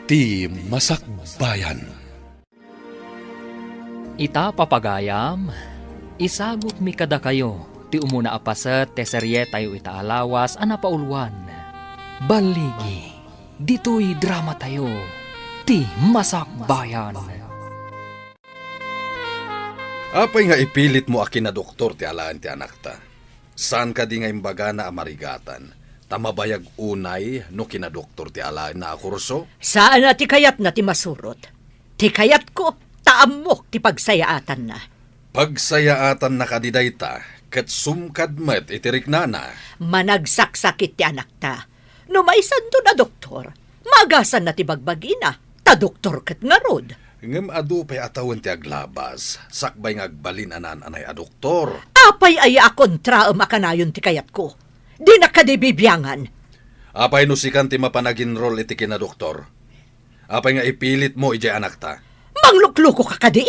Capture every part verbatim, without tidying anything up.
Ti Masakbayan. Ita, papagayam, isagutmi kadakayo ti umuna a paset ti serietayo ita a lawas a napauluan, Balligi, ditoy dramatayo, Ti Masakbayan. Apay nga ipilitmo a kinadoktor ti alaen ti anakta? Saan kadi nga imbagana a marigatan, ta mabayag unay no kinadoktor ti alaenna a kurso? Saan a ti kayatna ti masurot. Ti kayatko, ta ammok ti pagsayaatanna. Pagsayaatanna kadi dayta, ket sumkad met iti riknana. Managsaksakit ti anakta. No maisanton a doktor, maagasanna ti bagbagina, ta doktor ket ngarud. Ngem adu pay a tawen ti aglabas, sakbay nga agbalin a naan-anay a doktor. Apay aya a kontraem a kanayon ti kayatko? Dinak kadi bibiangan. Apay no sikan ti mapan aginrol iti kinadoktor? Apay nga ipilitmo idiay anakta? Manglukluko ka kadi?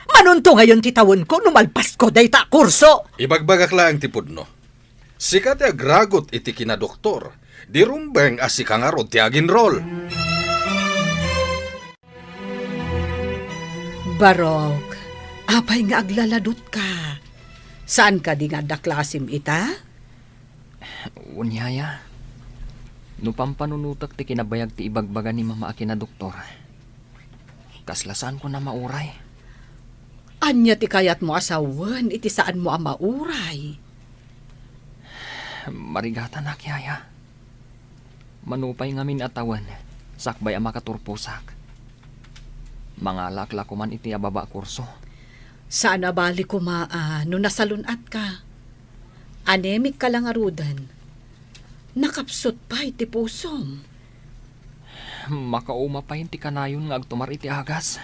Manunto ngayon ti tawenko no malpasko dayta a kurso. Ibagbagak laeng ti pudno. Sika ti agragut iti kinadoktor. Di rumbeng a sika ngarud ti aginrol. Barok, apay nga aglaladutka? Saan kadi nga adda klasim ita? Wen, yaya, no pampanunotek ti kinabayag ti ibagbaga ni mama a kinadoktor, kasla saanko a mauray. Ania ti kayatmo a sawen iti saanmo a mauray? Marigatanak, yaya. Mano pay ngamin a tawen, sakbay a makaturposak, mangalaak la koman iti ababa a kurso. Saan a bali koma a no nasalun-atka. Anemic ka la ngaruden. Nakapsut pay ti pusom. Makauma pay ti kanayon nga agtumar iti agas.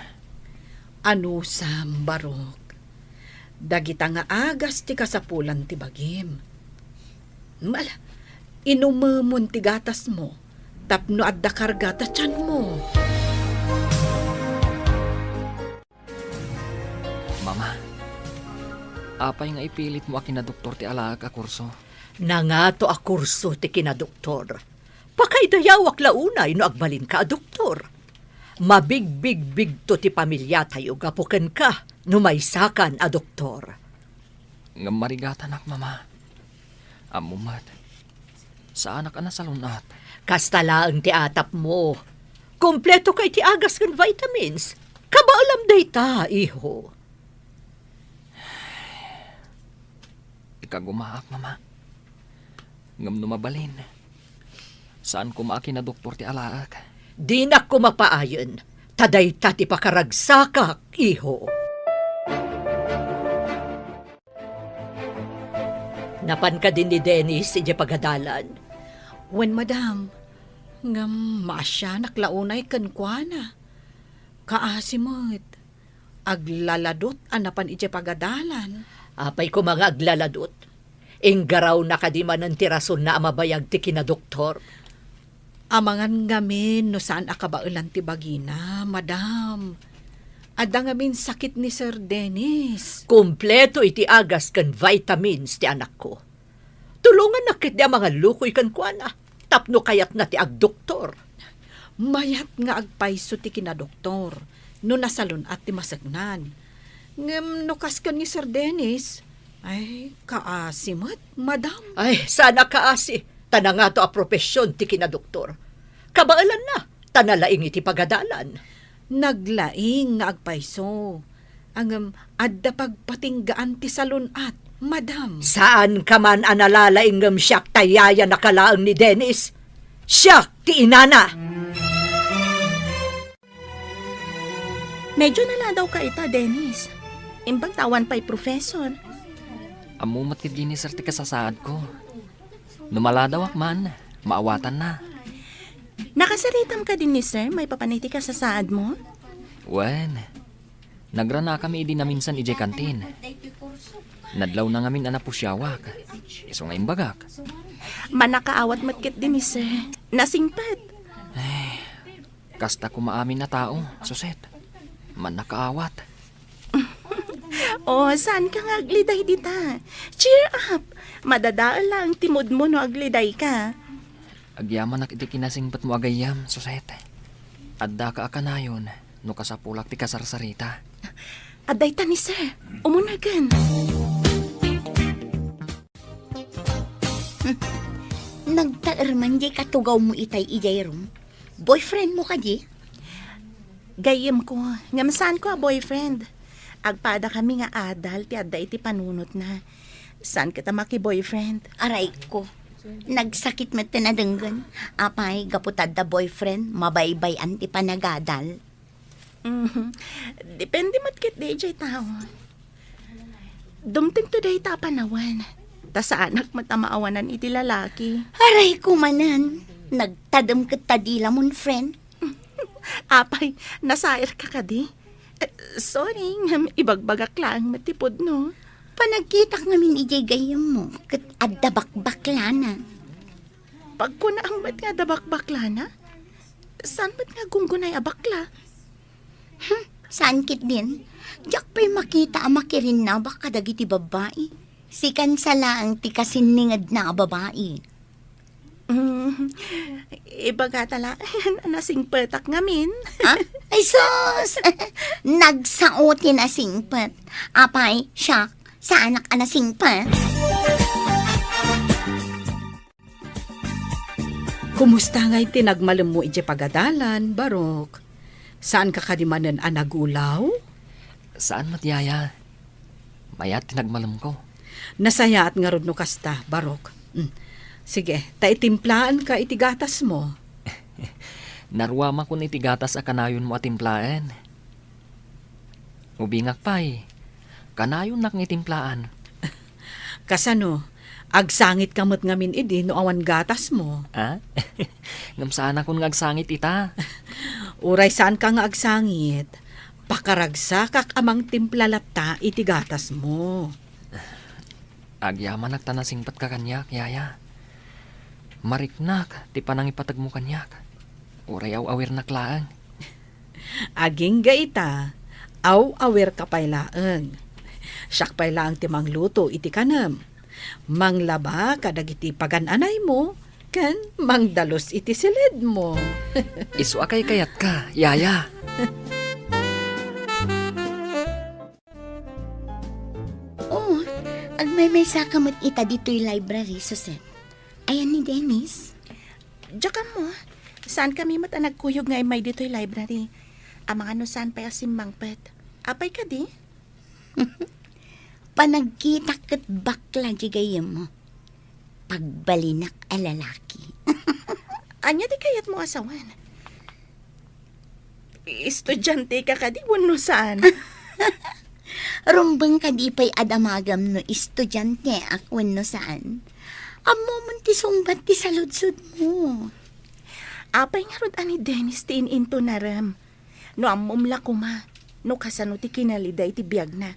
Anusam, Barok. Dagita nga agas ti kasapulan ti bagim. Ala, inumemon ti gatasmo tapno adda karga ta tianmo. Mama, apay nga ipilitmo a kinadoktor ti alaek a kurso? Nangato a kurso ti kinadoktor. Pakaidayawak la unay no agbalinka a doktor. Mabigbigbigto ti pamiliatayo gapu kenka no maysakan a doktor. Ngem marigatanak, mama. Ammom met, saanak a nasalun-at. Kasta laeng ti atapmo. Kompleto ka iti agas ken vitamins. Kabaelam dayta, iho. Ikagumaak, mama. Ngem no mabalin, saan koma a kinadoktor ti alaek. Dinak koma paayen, ta dayta ti pakaragsakak, iho. Napan kadi ni Dennis idiay pagadalan? Wen, madam. Ngem maasianak la unay kenkuana. Kaasi met. Aglaladot a napan idiay pagadalan. Apay koma nga aglaladot? Inggarawna kadi manen ti rasonna a mabayag ti kinadoktor? Amangan ngamin no saan a kabaelan ti bagina, madam. Adda ngamin sakit ni Sir Dennis. Kompleto iti agas ken vitamins ti anakko. Tulongannak ketdi a mangallukoy kenkuana tapno kayatna ti agdoktor. Mayat nga agpayso ti kinadoktor no nasalun-at ti maseknan. Ngem no kas ken ni Sir Dennis, ay, kaasi met, madam. Ay, saan a kaasi, ta nangato a profesion ti kinadoktor. Kabaelanna, ta nalaing iti pagadalan. Naglaing nga agpayso. Ngem adda pagpatinggaan ti salun-at, madam. Saanka man a nalalaing ngem siak ta yayanak laeng ni Dennis. Siak ti inana. Medyo naladawka ita, Dennis. Imbag ta awan pay professor. Ammo met ketdi ni Sir ti kasasaadko. No maladawak man, maawatanna. Nakasaritam kadi ni Sir maipapan iti kasasaadmo? Wen, nagranakami idi naminsan idiay kantin. Nadlawna ngamin a napusiawak. Isu nga imbagak. Mannakaawat met ketdi ni Sir. Nasingpet. Ay, kasta koma amin a tao, Suset. Mannakaawat. Oh, saanka nga agliday dita? Cheer up! Madadael laeng ti moodmo no agridayka. Agyamanak iti kinasingpetmo a gayyem, Suset. Addaka a kanayon no kasapulak ti kasarsarita. Adda ita ni sir. Umunagen. Nagtaerman diay katugawmo itay idiay room. Boyfriendmo kadi? Gayyemko, ngem saanko a boyfriend. Agpadakami nga adal ti adda iti panunotna. Saan ket a maki-boyfriend. Arayko. Nagsakit met ti nadenggen. Apay, gapu ta adda boyfriend, mabaybay-an ti panagadal. Mhm. Depende met ketdi idiay tao. Dumtengto dayta a panawen. Ta saanak met a maawanan iti lalaki. Arayko manen. Nagtadem ket ta dila mon friend. Apay, nasairka kadi? Eh, sorry, ngem ibagbagak laeng met ti pudno. Panagkitak ngamin idiay gayyemmo, ket adda bakbaklana. Pagkunaam met nga adda bakbaklana? Saan met nga gunggunay a bakla? Hmm, saan ketdin? Diak pay makita a makirinnabak kadagiti babbai. Sikan sa laeng ti kasinningedna a babai. Mm, ibagata laeng a nasingpetak ngamin. Ha? Ay sus! Nagsao ti nasingpet. Apay, siak, saanak a nasingpet. Kumusta ngay ti nagmalemmo idiay pagadalan, Barok? Saanka kadi manen a nagulaw? Saan met, Yaya. Mayat ti nagmalemko. Nasayaat ngarud no kasta, Barok. Mm. Sige, ta itimplaanka iti gatasmo. Naruamakon iti gatas a kanayonmo a timplaen. Ubingak pay, kanayonnak nga itimplaen. Kasano? Agsangitka met ngamin idi no awan gatasmo? Ah? Ngem saanakon nga agsangit ita. Uray saanka nga agsangit, pakaragsakak a mangtimpla latta iti gatasmo. Agyamanak ta nasingpetka kaniak, Yaya. Mariknak ti panangipategmo kaniak. Uray aw-awirnak laeng. Agingga ita, aw-awirka pay laeng. Siak pay laeng ti mangluto iti kanem. Manglaba kadagiti pagan-anaymo, ken mangdalus iti silidmo. Isu a kaykayatka, Yaya. Oh, agmaymaysaka met ita ditoy library, Susan. Ayan ni Dennis. Diak ammo, saankami met a nagkuyog nga immay ditoy library. Amangan no saan pay a simmangpet. Apay kadi? Panagkitak ket bakla di gayyemmo. Pagbalinak a lalaki. Ania ti kayatmo a sawen? Estudianteka kadi wenno saan? Rumbeng kadi pay a damagam no estudianteak wenno saan? Ammomon ti sungbat ti saludsodmo. Apay ngarud a ni Dennis ti in-intonarem? No ammom la koma no kasano ti kinaliday ti biagna.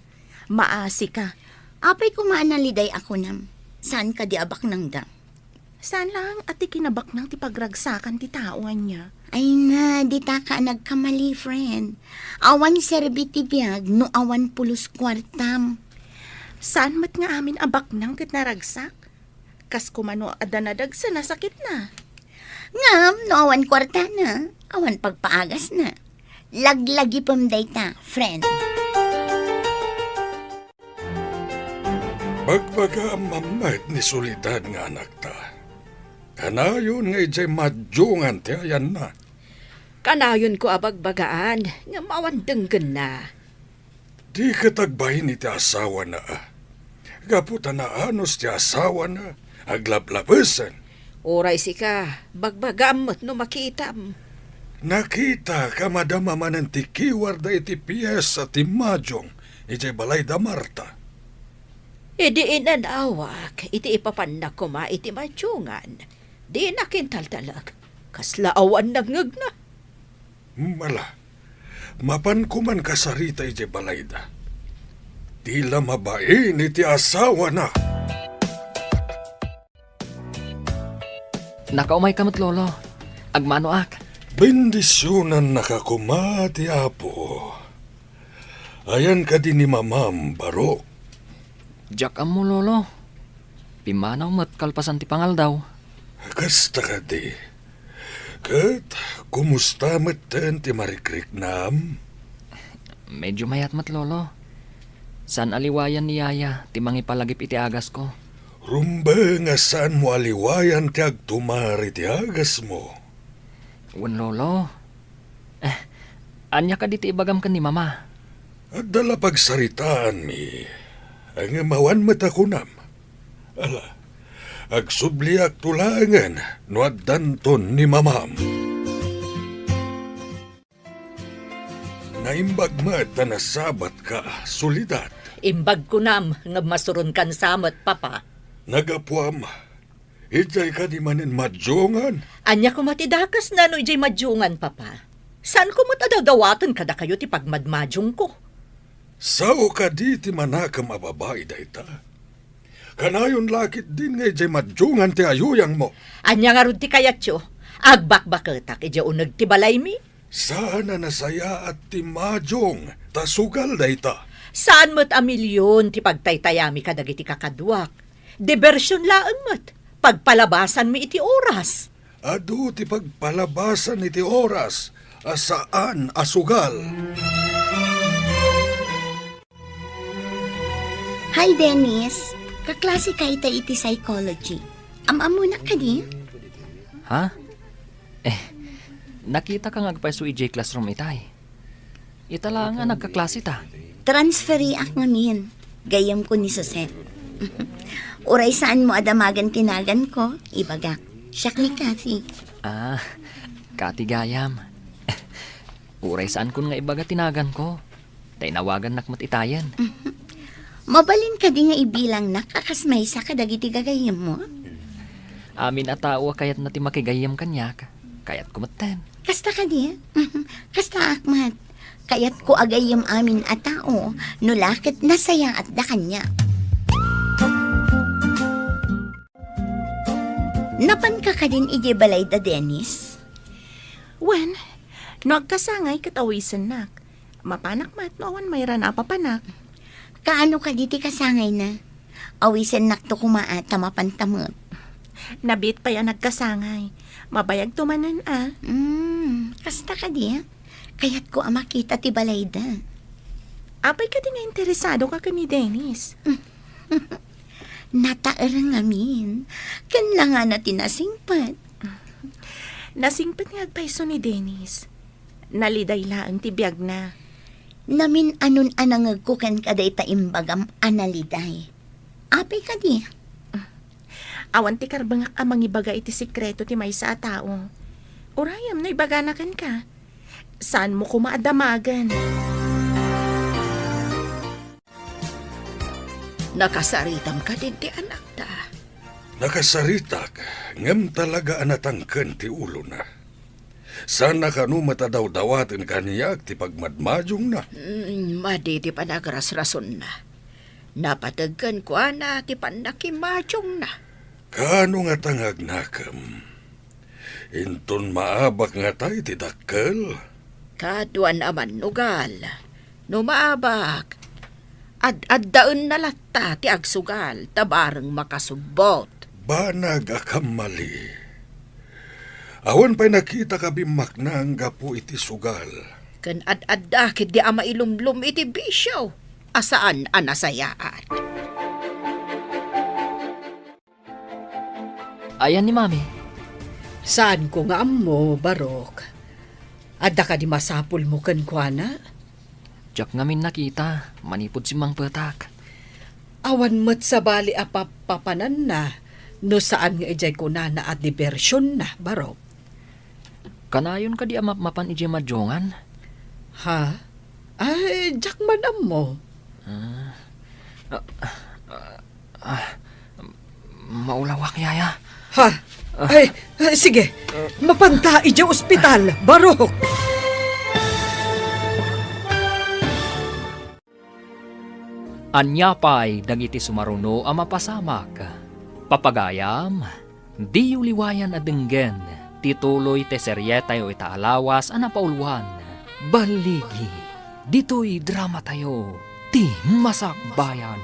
Maasika. Apay koma a naliday a kunam? Saan kadi a baknangda? Saan laeng a ti kinabaknang ti pagragsakan ti tao ania? Ay na, ditaka a nagkamali, friend. Awan serbi ti biag no awan pulos kuartam. Saan met nga amin a baknang ket naragsak? Kas koma no adda nadagsen a sakitna. Ngem no awan kuartana, awan pagpaagasna. Laglagipem dayta, friend. Bagbagaam met ni Soledad nga anakta. Kanayon nga idiay madiongan ti ayanna. Kanayonko a bagbagaan, ngem awan denggenna. Di ket agbain iti asawana, a. Gapu ta naanus ti asawana, aglablabesen. Uray sika, bagbagaam met no makitam. Nakitak a madama manen ti kiwarda iti piesa ti madiong idiay balay da Marta. Idi inanawak iti ipapanna koma iti madiongan, dinak intaltalek. Kasla awan nangngegna. Mala, mapan koman kasarita idiay balayda. Di la mabain iti asawana. Nakaumayka met, Lolo. Agmanoak. Bendisionannaka koma ti Apo. Ayan kadi ni Mamam, Barok? Diak ammo, Lolo. Pimmanaw met kalpasan ti pangaldaw. Kasta kadi. Ket kumusta metten ti marikriknam? Medyo mayat met, Lolo. Saan a liwayan ni Yaya ti mangipalagip iti agasko. Rumbeng a saanmo a liwayan ti agtumar iti agasmo. Wen, Lolo. Eh, ania kadi ti ibagam ken ni Mama? Adda la pagsaritaanmi, ngem awan met a kunam. Ala, agsubliakto laengen no addanton ni Mamam. Naimbag met a nasabatka, Soledad. Imbag kunam, ngem masuronkan sa met, Papa. Nagapuam, idiay kadi manen madiongan? Ania koma ti dakesna no idiay madiongan, Papa? Saanko met a dawdawaten kadakayo ti pagmadmadiongko. Sao kadi ti manakem a babai dayta? Kanayon la ketdin nga idiay madiongan ti ayuyangmo. Ania ngarud ti kayatyo? Agbakbaketak idiay uneg ti balaymi? Saan a nasayaat ti madiong, ta sugal dayta. Saan met a milion ti pagtaytayami kadagiti kakaduak. Diversion laeng met. Pagpalabasanmi iti oras. Adu ti pagpalabasan iti oras a saan a sugal. Hi, Dennis. Kaklase ka ita iti psychology. Am-ammonak kadi? Ha? Eh, nakitaka nga agpayso idiay classroom itay. Ita laeng a nagkaklase ta. Transferiak ngamin. Gayyemko ni Sosep. Uray saanmo a damagen ti naganko, ibagak. Siak ni Kathy. Ah, Kathy gayam. Uray saankon nga ibaga ti naganko, ta inawagannak met itayen. Mabalin kadi nga ibilangnak a kas maysa kadagiti gagayyemmo? Amin a tao a kayatna ti makigayyem kaniak, kayatko metten. Kasta kadi? Kastaak met. Kayatko a gayyem amin a tao, no la ket nasayaatda kaniak. Napanka kadin idiay balayda, Dennis? Wen, no agkasangay ket awisennak. Mapanak met no awan mayrana a papanak. Kaano kadi ti kasangayna? Awisennakto koma a ta mapanta met. Nabiit pay a nagkasangay. Mabayagto manen a. Mm, kasta kadi, a? Kayatko a makita ti balayda. Apay kadi nga interesadoka ken ni Dennis? Nataereng ngamin. Ken langana ti nasingpet. Nasingpet nga agpayso ni Dennis. Naliday laeng ti biagna. Namin-anon a nangegko kenka dayta imbagam a naliday. Apay kadi? Awan ti karbengak a mangibaga iti sekreto ti maysa a tao. Urayem no ibagana kenka. Saanmo koma a damagen. Nakasaritam kadin ti anakta? Nakasaritak, ngem talaga a natangken ti ulona. Saanna kano met a dawdawaten kaniak ti pagmadmadiongna? Mm, madi ti panagrasrasonna. Napateg kenkuana ti pannakimadiongna. Kaano ngata nga agnakem? Inton maabak ngata iti dakkel? Kaduan a mannugal. No maabak, ad-addaenna latta ti agsugal ta bareng makasubbot. Banag a kammali. Awan pay nakitak a bimmaknang gapu iti sugal. Ken ad-adda ketdi a mailumlom iti bisio a saan a nasayaat. Ayan ni Mami? Saanko nga ammo, Barok. Adda kadi masapulmo kenkuana? Diak ngamin nakita, manipud simmangpetak. Awan met sabali a papapananna no saan nga idiay kunana a dibersionna, Barok. Kanayon kadi a mapmapan idiay madiongan? Ha? Ay, diak man ammo. Ah, ah, ah, ah, maulawak, Yaya. Ha? Ah. Ay, ah, sige. Mapanta idiay ospital, Barok. Ania pay dagiti sumaruno a mapasamak? Papagayam, diyo liwayan a denggen ti tuloy ti serietayo ita a lawas a napauluan, Balligi, ditoy dramatayo, Ti Masakbayan.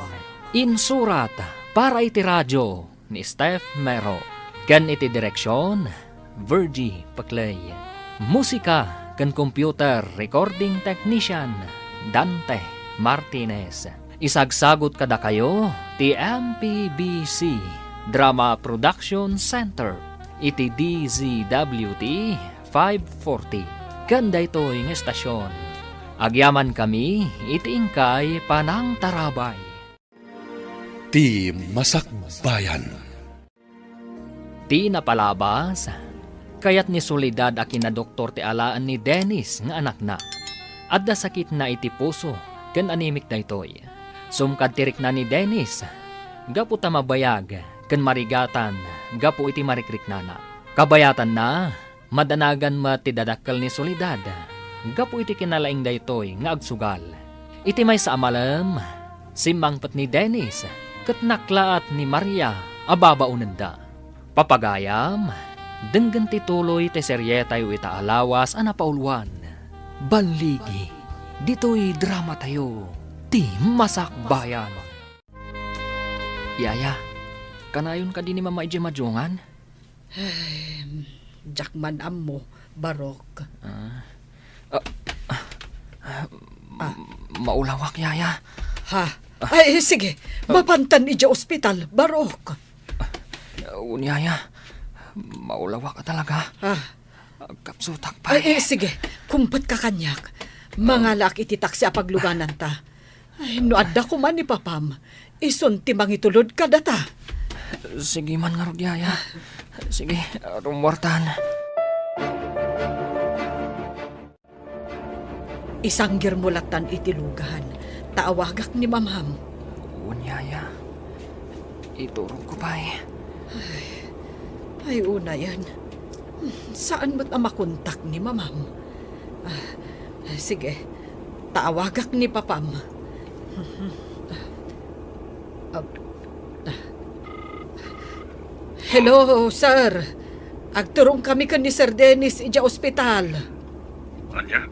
Insurat para iti radio ni Steph Mero, ken iti direksion Virgie Paclay. Musika ken computer recording technician, Dante Martinez. Isagsagut kadakayo ti M P B C Drama Production Center iti D Z W T five forty. Ken daytoy nga estasion, agyamankami iti inkay panangtarabay. Ti Masakbayan. Ti napalabas, kayat ni Soledad a kinadoktor ti alaen ni Dennis nga anakna. Adda sakitna iti puso ken anemic daytoy. Sumkad ti rikna ni Dennis, gapu ta mabayag ken marigatan gapu iti marikriknana. Kabayatanna, madanagan met ti dadakkel ni Soledad gapu iti kinalaing daytoy nga agsugal. Iti maysa a malem, simmangpet ni Dennis ket naklaat ni Maria a babaonenda. Papagayam, denggen ti tuloy ti serietayo ita a lawas a napauluan. Balligi, ditoy dramatayo, ti Masakbayan. Yaya, kanayon kadi ni Mama idiay madungan? Ay, diak man ammo, Barok. Ah. Ah, ah, Ah. Maulawak, Yaya. Ha? Ah. Ay, sige. Ah. Mapantan idiay ospital, Barok. Wen, Yaya. Maulawak a talaga. Ah. Agkapsutak pay. Ay, eh, sige. Kumpet ka kaniak. Ah. Mangalaak iti taksi a paglugananta. Ay, no adda koma ni Papam, isun ti mangitulod kadata. Sige man ngarud, Yaya. Sige, rummuartan. Isanggirmo lattan iti lugan, ta awagak ni Mamam. Wen, Yaya. Iturogko pay. Ay, ay, unayen. Saan met a makontak ni Mamam. Ah, sige, ta awagak ni Papam. Ah, ah. Hello, sir. Agturongkami ken ni Sir Dennis idiay ospital. Ania?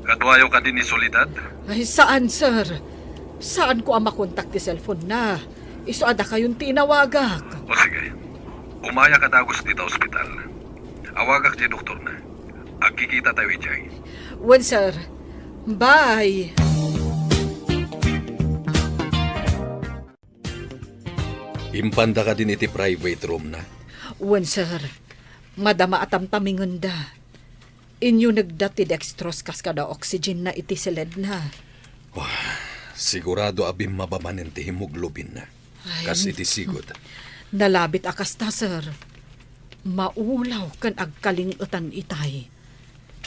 Kaduayo kadi ni Soledad? Ay, saan, sir. Saanko a makontak ti cellphone na. Isu a dakayon ti inawagak. O sige. Umayak a dagus dita ospital. Awagak ti doktorna. Agkikitatayo idiay. Wen, sir. Bye. Impanda kadin iti private room na? Wen, sir. Madama a tamtamingenda. Inyunegda ti dextrose kas kada oxygen na iti siledna. Wah, sigurado a bimmaba manen ti hemoglobin na. Ay, kas iti sigud. Nalabit a kasta, sir. Maulaw ken agkaling-etan itay.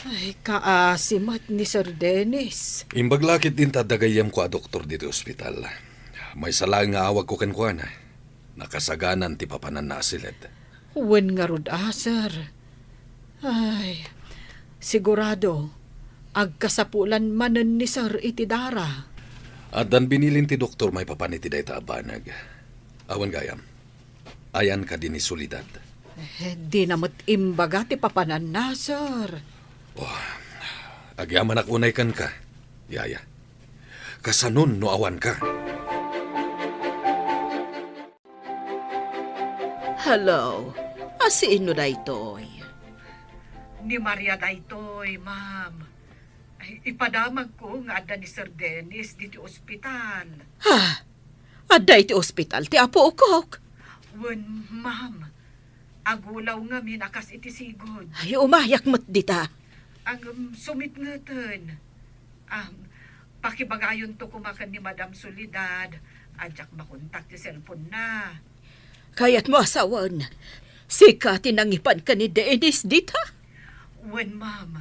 Ay, kaasi met ni Sir Dennis. Imbag la ketdin ta adda gayyemko a doktor ditoy ospital. Maysa laeng nga awagko kenkuana. Nakasaganan ti papananna a siled. Wen ngarud a, sir. Ay, sigurado, agkasapulan manen ni sir iti dara. Addan binilin ti doktor maipapan iti dayta a banag. Awan gayam. Ayan kadi ni Soledad? Eh, dina met imbaga ti papananna, sir. Oh, agyamanak unay kenka, Yaya. Kasanon no awanka? Hello, a, sino daytoy? Ni Maria daytoy, ma'am. Ay, ipadamagko nga adda ni Sir Dennis ditoy ospital. Ha? Adda iti ospital ti apokok? Wen, ma'am. Agulaw ngamin a kas iti sigud. Ay, umayak met dita. Ngem sumitngeten. Am, pakibagayonto koma ken ni Madam Soledad a diak makontak ti cellphone na. Kayatmo a sawen, sika ti nangipan ken ni Dennis dita? Wen, ma'am.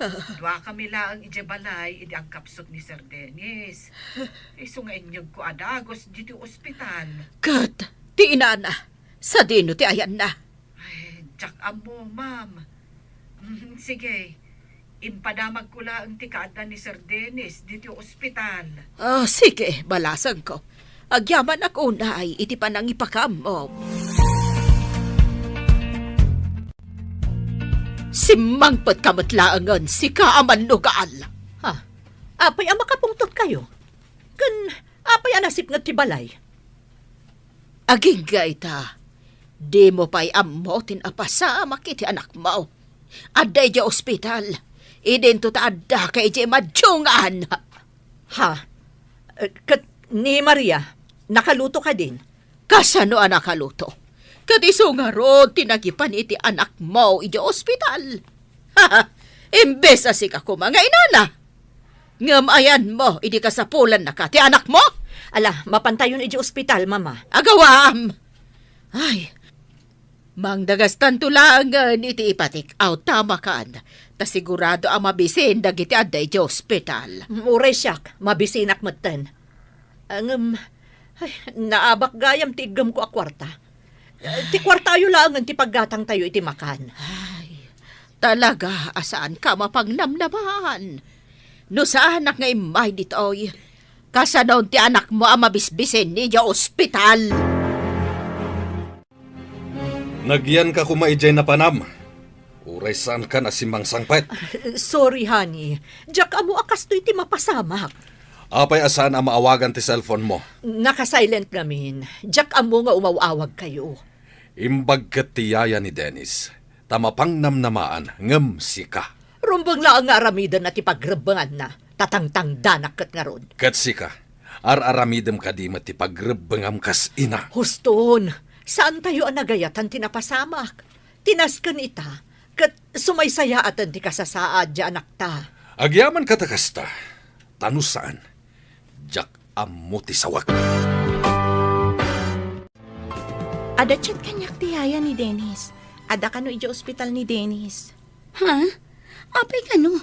Ah. Duakami laeng idiay balay idi agkapsut ni Sir Dennis. Isu nga inyegko a dagus ditoy ospital. Ket ti inana, sadino ti ayanna? Ay, diak ammo, ma'am. Mm, sige, impadamagko laeng ti kaadda ni Sir Dennis ditoy ospital. Ah, sige, balasengko. Agyamanak unay iti panangipakaammo. Simmangpetka met laengen, sika a mannugal. Ha? Apay a makapungtotkayo? Ken apay a nasipnget ti balay? Agingga ita, Dimo pay ammo ti napasamak iti anakmo. Adda idiay ospital. Idinto ta addaka idiay madiungan. Ha? Eh, ket ni Maria, nakaluto kadin? Kasano a nakaluto? Ket isu ngarud ti nagipan iti anakmo idiay ospital. Imbes a sika koma nga inana. Ngem ayanmo idi kasapulannaka ti anakmo? Ala, mapantayon idiay ospital, Mama. Agawam! Ay, mangdagastanto laengen iti ipatik-aw ta makan, ta sigurado a mabisin dagiti adda idiay ospital. Mm, uray siak, mabisinak metten. Ngem, ay, naabak gayam ti iggemko a kuarta. Eh, ti kuartayo laengen ti paggatangtayo iti makan. Ay, talaga a saanka a mapangnamnamaan. No saanak nga immay ditoy, kasanon ti anakmo a mabisbisin idiay ospital? Nagyanka koma idiay napanam. Uray saankan a simmangsangpet. Sorry, honey. Diak ammo a kastoy ti mapasamak. Apay a saan a maawagan ti cellphone mo? Naka-silent ngamin. Diak ammo nga umaw-awagkayo. Imbag ket ti yaya ni Dennis, ta mapangnamnamaan ngem sika. Rumbeng laeng nga aramidenna ti pagrebbenganna, ta tangtangdanak ket ngarud. Ket sika, ar-aramidem kadi met ti pagrebbengam kas ina? Huston, saantayo a nagayatan ti napasamak. Ti nasken ita, ket sumaysayaaten ti kasasaad ti anakta. Agyamankata kasta, ta no saan, diak ammo ti sawek. Adda chat kaniak ti yaya ni Dennis. Adda kano idiay ospital ni Dennis. Ha? Apay kano?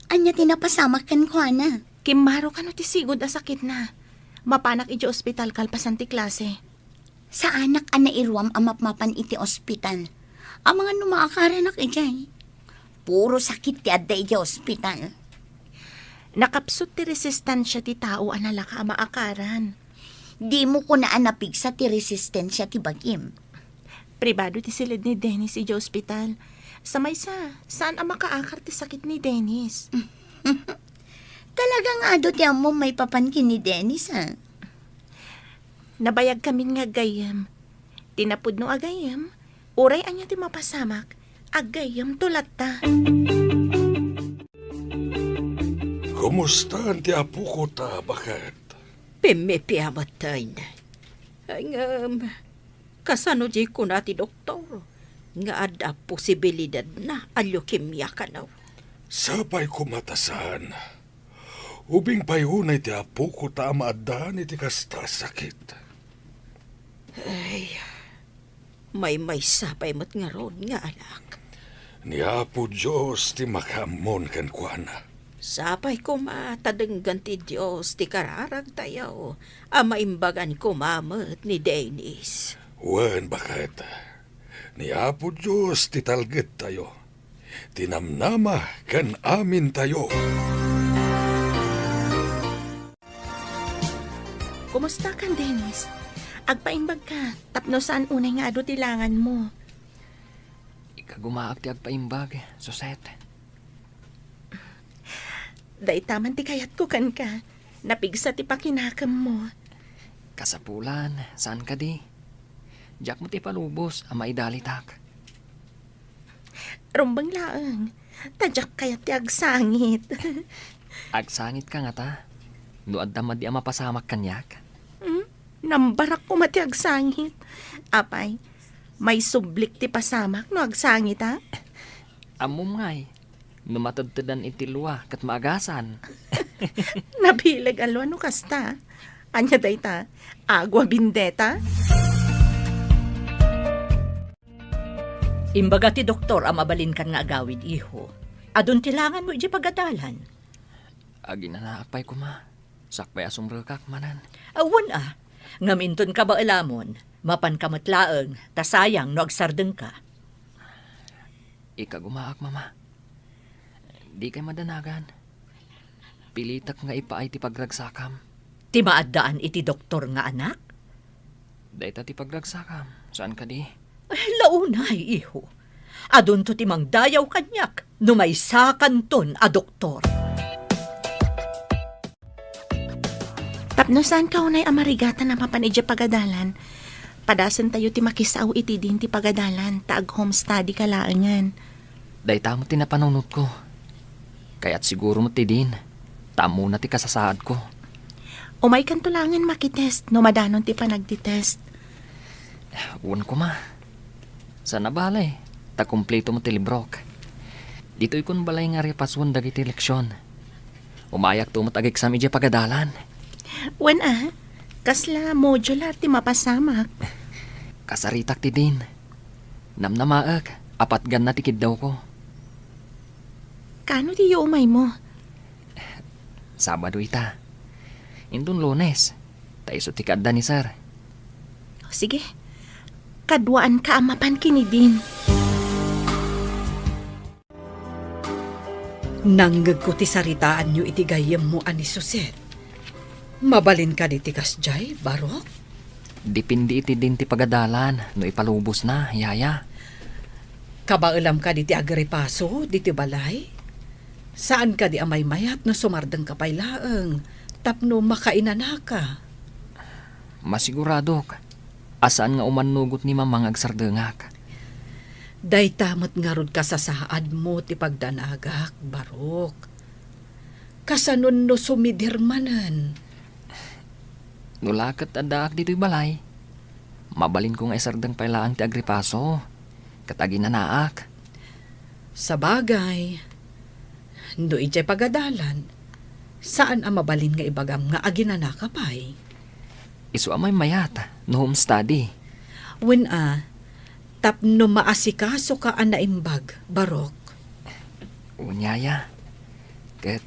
Ania ti napasamak kenkuana? Kimmaro kano ti sigud a sakitna. Mapanak idiay ospital kalpasan ti klase. Saanak a nairuam a mapmapan iti ospital. Amangan no maakaranak idiay. Puro sakit ti adda idiay ospital. Nakapsut ti resistensia ti tao a nalaka a maakaran. Dimo kuna a napigsa ti resistensia ti bagim. Pribado ti siled ni Dennis idiay ospital. Sa maysa, saan a makaakar ti sakit ni Dennis. Talaga nga adu ti ammom maipapan ken ni Dennis, a? Nabayagkamin nga aggayyem. Ti napudno a gayyem, uray ania ti mapasamak, aggayyemto latta. Kumustaan ti apokota, baket? Pimmipia metten. Ngem, kasano diay kuna ti doktor nga adda posibilidadna a leukemia kano? Sapay koma ta saan. Ubing pay unay ti apokota a maaddaan iti kasta a sakit. Ay, maymaysa pay met ngarud nga anak. Ni Apo Dios ti makaammon kenkuana. Sapay koma ta denggen ti Dios ti kararagtayo a maimbagan koma met ni Dennis. Wen, baket. Ni Apo Dios ti talgedtayo, ti namnama ken amintayo. Kumusta kan, Dennis? Agpaimbag ka, tapno saan unay nga adu ti langan mo. Ikagumaak ti agpaimbag, Suset. Dayta man ti kayatko kenka. Napigsa ti pakinakemmo. Kasapulan, saan kadi? Diak met ipalubos a maidalitak. Rumbeng laeng, ta diak kayat ti agsangit. Agsangit ka ngata? No adda madi a mapasamak kaniak? Hmm? Nambarak koma ti agsangit. Apay, maisublik ti pasamak no agsangit, a? Ammom ngay, no matedtedan iti lua ket maagasan. Nabileg a lua no kasta. Ania dayta? Agua bendita? Imbaga ti doktor a mabalinkan nga agawid, iho. Adun ti langanmo idiay pagadalan. Aginanaak pay koma. Sakbay a sumrekak manen. Awan a. Ngem inton kabaelamon, mapanka met laeng, ta sayang no agsardengka. Ikagumaak, Mama. Dikay madanagan. Pilitek nga ipaay ti pagragsakam. Ti maaddaan iti doktor nga anak? Dayta ti pagragsakam, saan kadi? Ay, launay, iho. Adunto ti mangdayaw kaniak no maysakanton a doktor. Tapno saanka unay a marigatan a mapan idiay pagadalan, Padasentayo ti makisao iti din ti pagadalan ta ag-home study ka laengen. Dayta met ti napanunotko. Kayat siguro met ti din, ta ammona ti kasasaadko. Umaykanto laengen makitest no madanon ti panagtitest. Wen koma. Saan a bale, ta kumpleto met ti librok. Ditoykon balay nga repasuen dagiti leksion. Umayakto met ag-exam idiay pagadalan. Wen a, kasla modular ti mapasamak? Kasaritak ti din. Namnamaek, a patganna ti kiddawko. Kano diyo umaymo? Sabado ita. Inton Lunes, ta isu ti kaadda ni Sir. Sige, kaduaanka a mapan ken ni Dean. Nangngegko ti saritaanyo iti gayyemmo a ni Suset. Mabalin kadi ti kasdiay, Barok? Depende iti din ti pagadalan no ipalubosna, yaya. Kabaelam kadi ti agripaso ditoy balay? Saan kadi a maymayat no sumardengka pay laeng tapno makainanaka? Masiguradok a saan nga umannugot ni Mama nga agsardengak. Dayta met ngarud kasasaadmo ti pagdanagak, Barok. Kasanon no sumidir manen? No la ket addaak ditoy balay, mabalinko nga isardeng pay laeng ti agripaso ket aginanaak. Sabagay, no idiay pagadalan, saan a mabalin nga ibagam nga aginanaka pay. Isu a maymayat no home study. Wen a, tapno maasikasoka a naimbag, Barok. Wen, yaya. Ket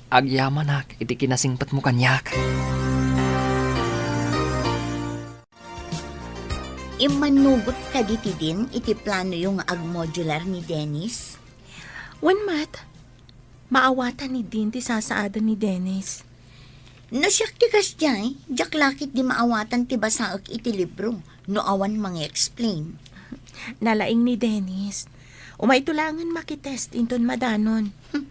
agyamanak iti kinasingpetmo kaniak. Immannugot kadi ti din iti planoyo nga agmodular ni Dennis? Wen met, maawatan ni Dean ti sasaaden ni Dennis. No siak ti kasdiay, diak la ketdi maawatan ti basaek iti libro no awan mangi-explain. Nalaing ni Dennis. Umayto laengen makitest inton madanon. Hmm.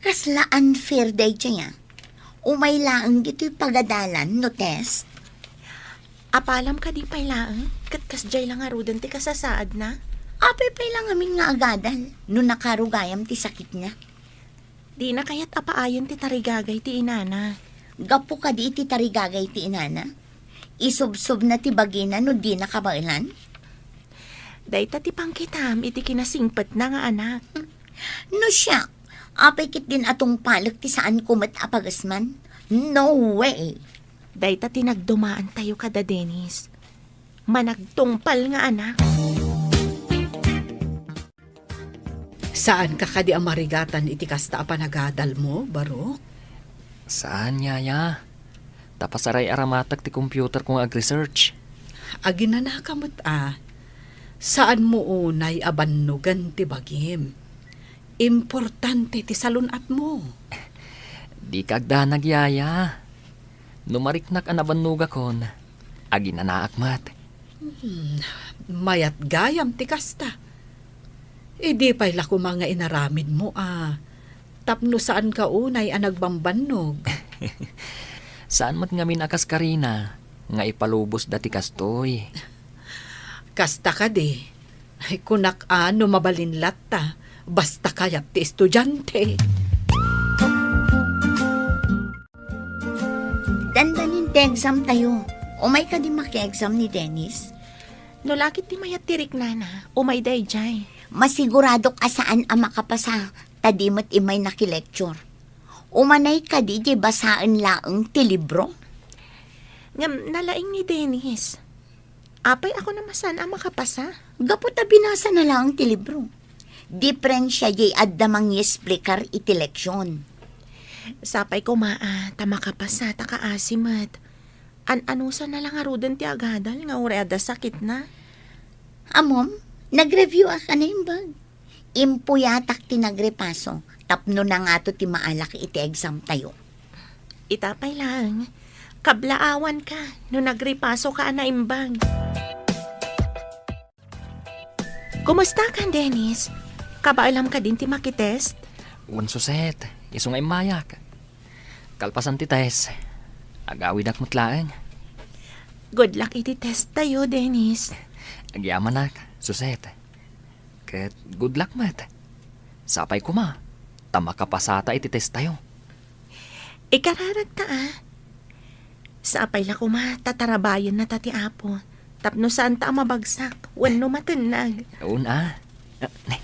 Kasla unfair daydiay a. Umay laeng ditoy pagadalan no test. Apalam kadi pay laeng, ket kasdiay la ngaruden ti kasasaadna? Apay pay la ngamin nga agadal no nakarugayam ti sakitna? Dina kayat a paayen ti tarigagay ti inana. Gapu kadi iti tarigagay ti inana, isubsobna ti bagina no dina kabaelan? Dayta ti pangkitam iti kinasingpetna nga anak. No siak, apay ketdin a tungpalek ti saanko met a pagesman? No way! Dayta ti nagdumaantayo kada Dennis. Managtungpal nga anak. Saanka kadi a marigatan iti kasta a panagadalmo, Barok? Saan, yaya. Ta pasaray-aramatak ti computerko nga ag-research. Aginanaka met a. Saanmo unay a bannogen ti bagim. Importante ti salun-atmo. Dika agdanag, yaya. No mariknak a nabannogakon, aginanaak met. Hmm, mayat gayam ti kasta. Idi pay la koma nga inaramidmo a tapno saanka unay a nagbambannog. Saan met ngamin a kas Karina nga ipalubosda ti kastoy. Kasta kadi, ay, kunak a no mabalin latta, basta kayat ti estudiante. Dandanin ti exam tayo. Umay kadi maki-exam ni Dennis? No lakit ti mayat ti riknana, umay daydiay. Masiguradok a saan a makapasa, ta di met immay naki-lecture. Umanay kadi di basaen laeng ti libro? Ngem nalaing ni Dennis. Apay a kunam a saan a makapasa? Gapu ta binasana laeng ti libro. Diferensia diay adda mangiesplikar iti leksion. Sapay koma a ta makapasa ta kaasi met. An-anusana la ngaruden ti agadal nga uray adda sakitna. Ammom, nag-review ak a naimbag. Impuyatak ti nagripaso tapno nangato ti maalak iti exam tayo. Ita pay laeng, kablaawanka no nagripasoka a naimbag. Kumusta kan, Dennis? Kabaelam kadin ti makitest? Wen, Suset, isu nga immayak. Kalpasan ti test, agawidak met laeng. Good luck iti test tayo, Dennis. Agyamanak, Suset. Ket good luck met. Sapay koma, ta makapasata iti test tayo. Ikararagta, a. Sapay la koma, ta tarabayenna ta ti Apo. Tapno saanta a mabagsak, wenno matennag. Una, a. Ah, ne,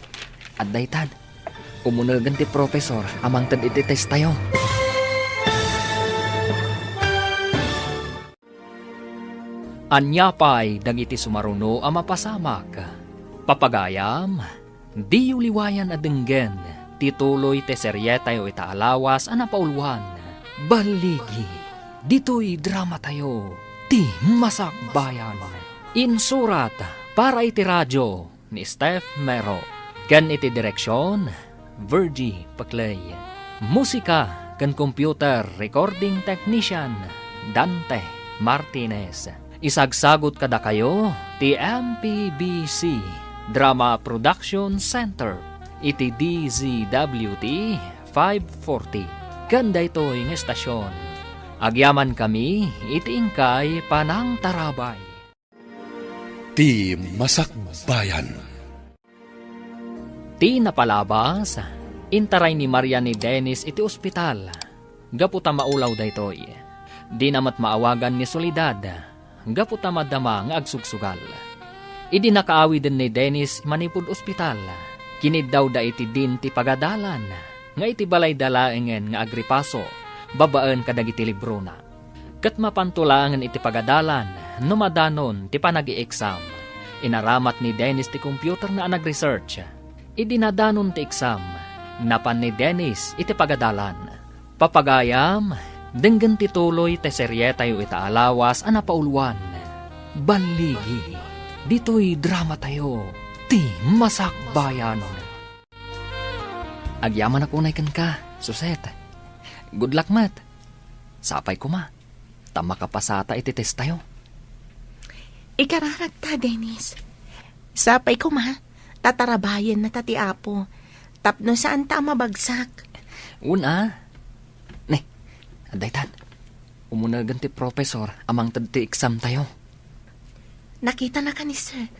adda itan. Umunegen ti professor a mangted iti test tayo. Ania pay dagiti sumaruno a mapasamak? Papagayam, diyo liwayan a denggen ti tuloy ti serietayo ita a lawas a napauluan. Balligi, ditoy dramatayo, ti Masakbayan. Insurat para iti radio ni Steph Mero, ken iti direksion, Virgie Paclay. Musika ken computer recording technician, Dante Martinez. Isagsagut kadakayo ti M P B C Drama Production Center iti D Z W T five forty. Ken daytoy nga estasion, agyamankami iti inkay panangtarabay. Ti Masakbayan. Ti napalabas, intaray ni Maria ni Dennis iti ospital. Gapu ta maulaw daytoy, dina met maawagan ni Soledad, gapu ta madama nga agsugsugal. Idi nakaawiden ni Dennis manipud ospital, kiniddawda iti din ti pagadalan, nga iti balayda laengen nga agripaso babaen kadagiti librona. Ket mapanto laengen iti pagadalan no madanon ti panag-i-exam. Inaramat ni Dennis ti computerna a nag-research. Idi nadanon ti exam, napan ni Dennis iti pagadalan. Papagayam, denggen ti tuloy ti serietayo ita a lawas a napauluan. Balligi, ditoy dramatayo, ti Masakbayan. Agyamanak unay kenka, Suset. Good luck met. Sapay koma, ta makapasata iti test tayo. Ikararagta, Dennis. Sapay koma, ta tarabayenna ta ti Apo. Tapno saanta a mabagsak. Una. Ne, adda itan. Umunegen ti professor a mangted ti exam tayo. Nakitanaka ni Sir.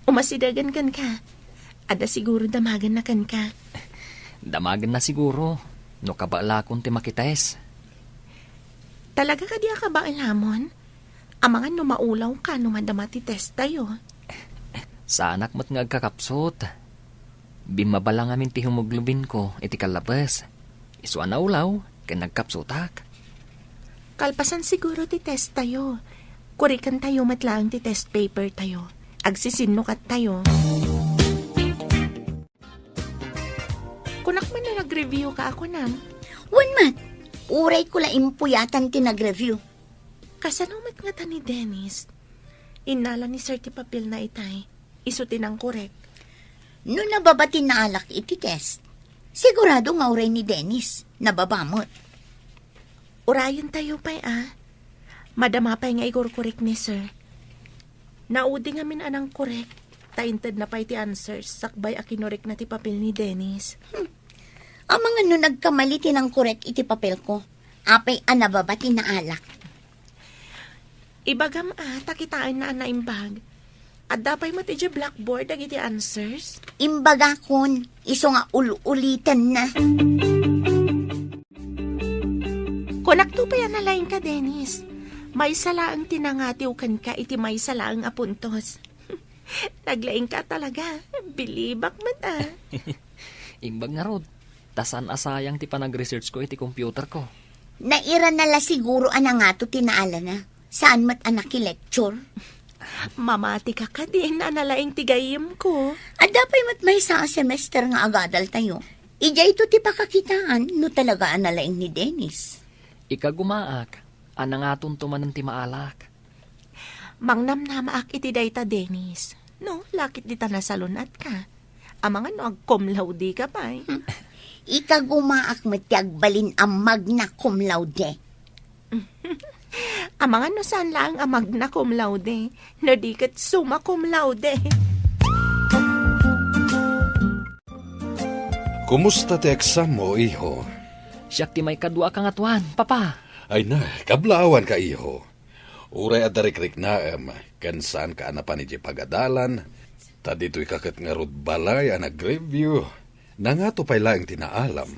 Umasidegen kenka. Adda siguro damagenna kenka. Damagenna siguro no kabaelakon ti makitest. Talaga kadi a kabaelamon? Amangan no maulawka no madama ti test tayo. Saanak met nga agkakapsut. Bimmaba la ngamin ti hemoglobinko iti kallabes. Isu a naulaw ken nagkapsutak. Kalpasan siguro ti test tayo. Kuriken tayo met laeng ti test paper tayo. Agsisinnukat tayo. Kunak man no nag-review ka a kunam. Wen met, uray ko la impuyatan ti nag-review. Kasano met ngata ni Dennis? Innala ni Sir ti papelna itay. Isu ti nangkorek. No nababa ti naalak iti test, sigurado nga uray ni Dennis, nababa met. Urayen tayo pay a. Madama pay nga igurkurek ni Sir. Naudi ngamin a nangkorek, ta intedna pay ti answers sakbay a kinorekna ti papel ni Dennis. Hmm. Amangan no nagkamali ti nangkorek iti papelko. Apay a nababa ti naalak. Ibagam a, ta kitaenna a naimbag. Adda pay met idiay blackboard dagiti answers. Imbagakon, isu nga ul-ulitenna. Kunakto pay a nalaingka, Dennis. Maysa laeng ti nangatiw kenka iti maysa laeng a puntos. Naglaingka talaga. Bilibak met a. Imbag ngarud, ta saan a sayang ti panag-research ko iti computer ko. Nairana la siguro a nangato ti naalana. Saan met a nakilecture? Mamatika kadin a nalaing ti gayyemko. Adda pay met maysa a semester nga agadaltayo. Idiayto ti pakakitaan no talaga a nalaing ni Dennis. Ikagumaak a nangatonto manen ti maalak. Mangnamnamaak iti dayta, Dennis. No, lakit dita nasalun-atka. Amangan no ag-cum laude ka pay. Hmm. Ikagumaak met ti agbalin a magna cum laude. Amangan no saan laeng a magna cum laude, no di ket summa cum laude. Kumusta ti exam mo, iho? Siak ti maikadua a kangatoan, Papa. Ay na, kablaawanka, iho. Uray adda rikriknaem, ken saanka a napan idiay pagadalan, ta ditoyka ket ngarud balay a nagreview. Nangato pay laeng ti naalam?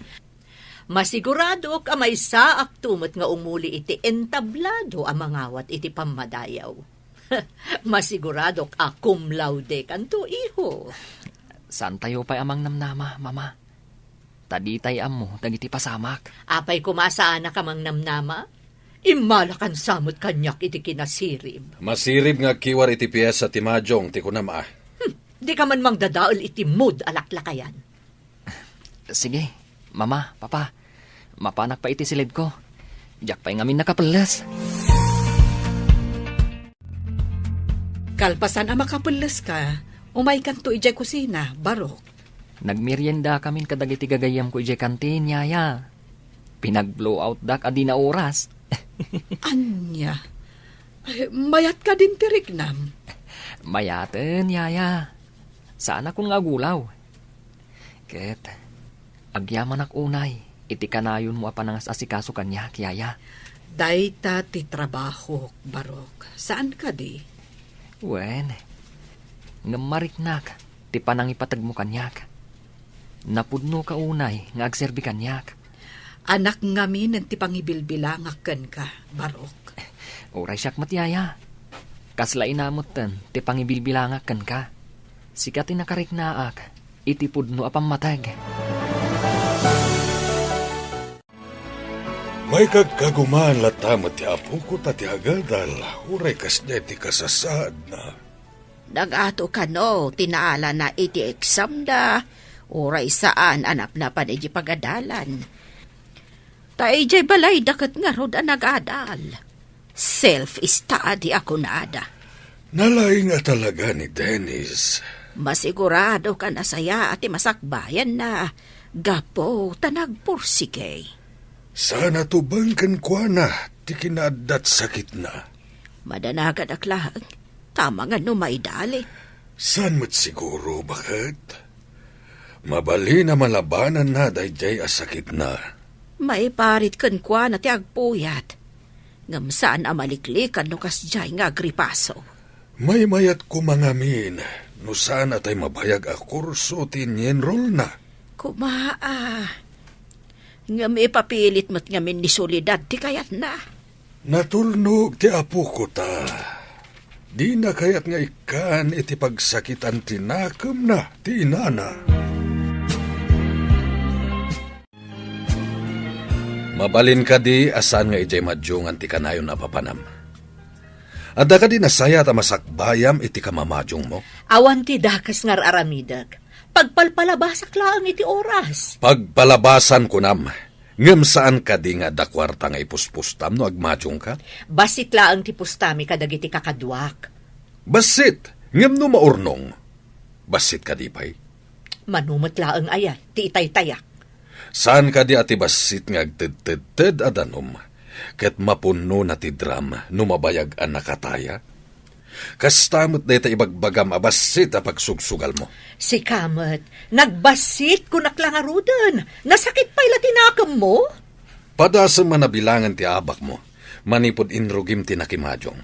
Masiguradok a maysaakto met nga umuli iti entablado a mangawat iti pammadayaw. Masiguradok a cum laude kanto, iho. Saantayo pay a mangnamnama, Mama. Ta ditay ammo dagiti pasamak. Apay koma a saanak a mangnamnama? Immalakan sa met kaniak iti kinasirib. Masirib nga agkiwar iti piesa ti majong ti kunam a. Hmm, dika man mangdadael iti mood a laklakayan. Sige, Mama, Papa, mapanak pay iti silidko. Diak pay ngamin nakapelles. Kalpasan a makapelleska, umaykanto idiay kusina, Barok. Nagmeriendakamin kadagiti gagayyemko idiay kantin, Yaya. Pinag-blowoutdak a dina oras. Ania? Ay, mayat kadin ti riknam? Mayaten, Yaya. Saanakon nga agulaw. Ket agyamanak unay iti kanayonmo a panangas-asikaso kaniak, Yaya. Dayta ti trabahok, Barok. Saan kadi? Wen, ngem mariknak ti panangipategmo kaniak. Napudnoka unay nga agserbi kaniak. Anak ngamin ti pangibilbilangak kenka, Barok. Uray siak met, Yaya. Kasla ina metten ti pangibilbilangak kenka. Sika ti nakariknaak iti pudno a pammateg. Maikagkagumaan latta met ti apoko ta ti agadal, uray kasdiay ti kasasaadna. Nagato kano ti naalana iti examda, uray saan a napnapan iti pagadalan. Ta idiay balayda ket ngarud a nagadal. Self-study a kunada. Nalaing a talaga ni Dennis. Masigurado ka nasayaat ti masakbayanna, gapu ta nagpursige. Saan a tubeng kenkuana ti kinaaddat sakitna. Madanaganak laeng, ta amangan no maidali. Saan met siguro, baket? Mabalin a malabananna daydiay a sakitna. Maiparit kenkuana ti agpuyat, ngem saan a maliklikan no kasdiay nga agripaso. Maymayat koma ngamin no saan a tay mabayag a kurso ti inyenrolna. Koma a. Ngem ipapilit met ngamin ni Soledad ti kayatna. Natulnog ti apoko ta. Dina kayat nga ikkan iti pagsakitan ti nakemna ti inana. Mabalin kadi a saan nga idiay madiongan ti kanayon a papanam? Adda kadi nasayaat a masakbayam iti kamamadiongmo? Awan ti dakes nga ar-aramidek. Pagpalpalabasak laeng iti oras. Pagpalabasan, kunam. Ngem saan kadi nga adda kuarta nga ipuspustam no agmadiongka? Bassit laeng ti pustami kadagiti kakaduak. Bassit, ngem no maurnong, bassit kadi pay? Mano met laeng aya ti itaytayak. Saan kadi a ti bassit nga agtedtedted a danum, ket mapunnona ti dram no mabayag a nakataya? Kasta met dayta ibagbagam a bassit a pagsugsugalmo. Sika met, nagbassit, kunak la ngaruden. Nasakit pay la ti nakemmo? Padasem a nabilangen ti abakmo, manipud inrugim ti nakimadiong.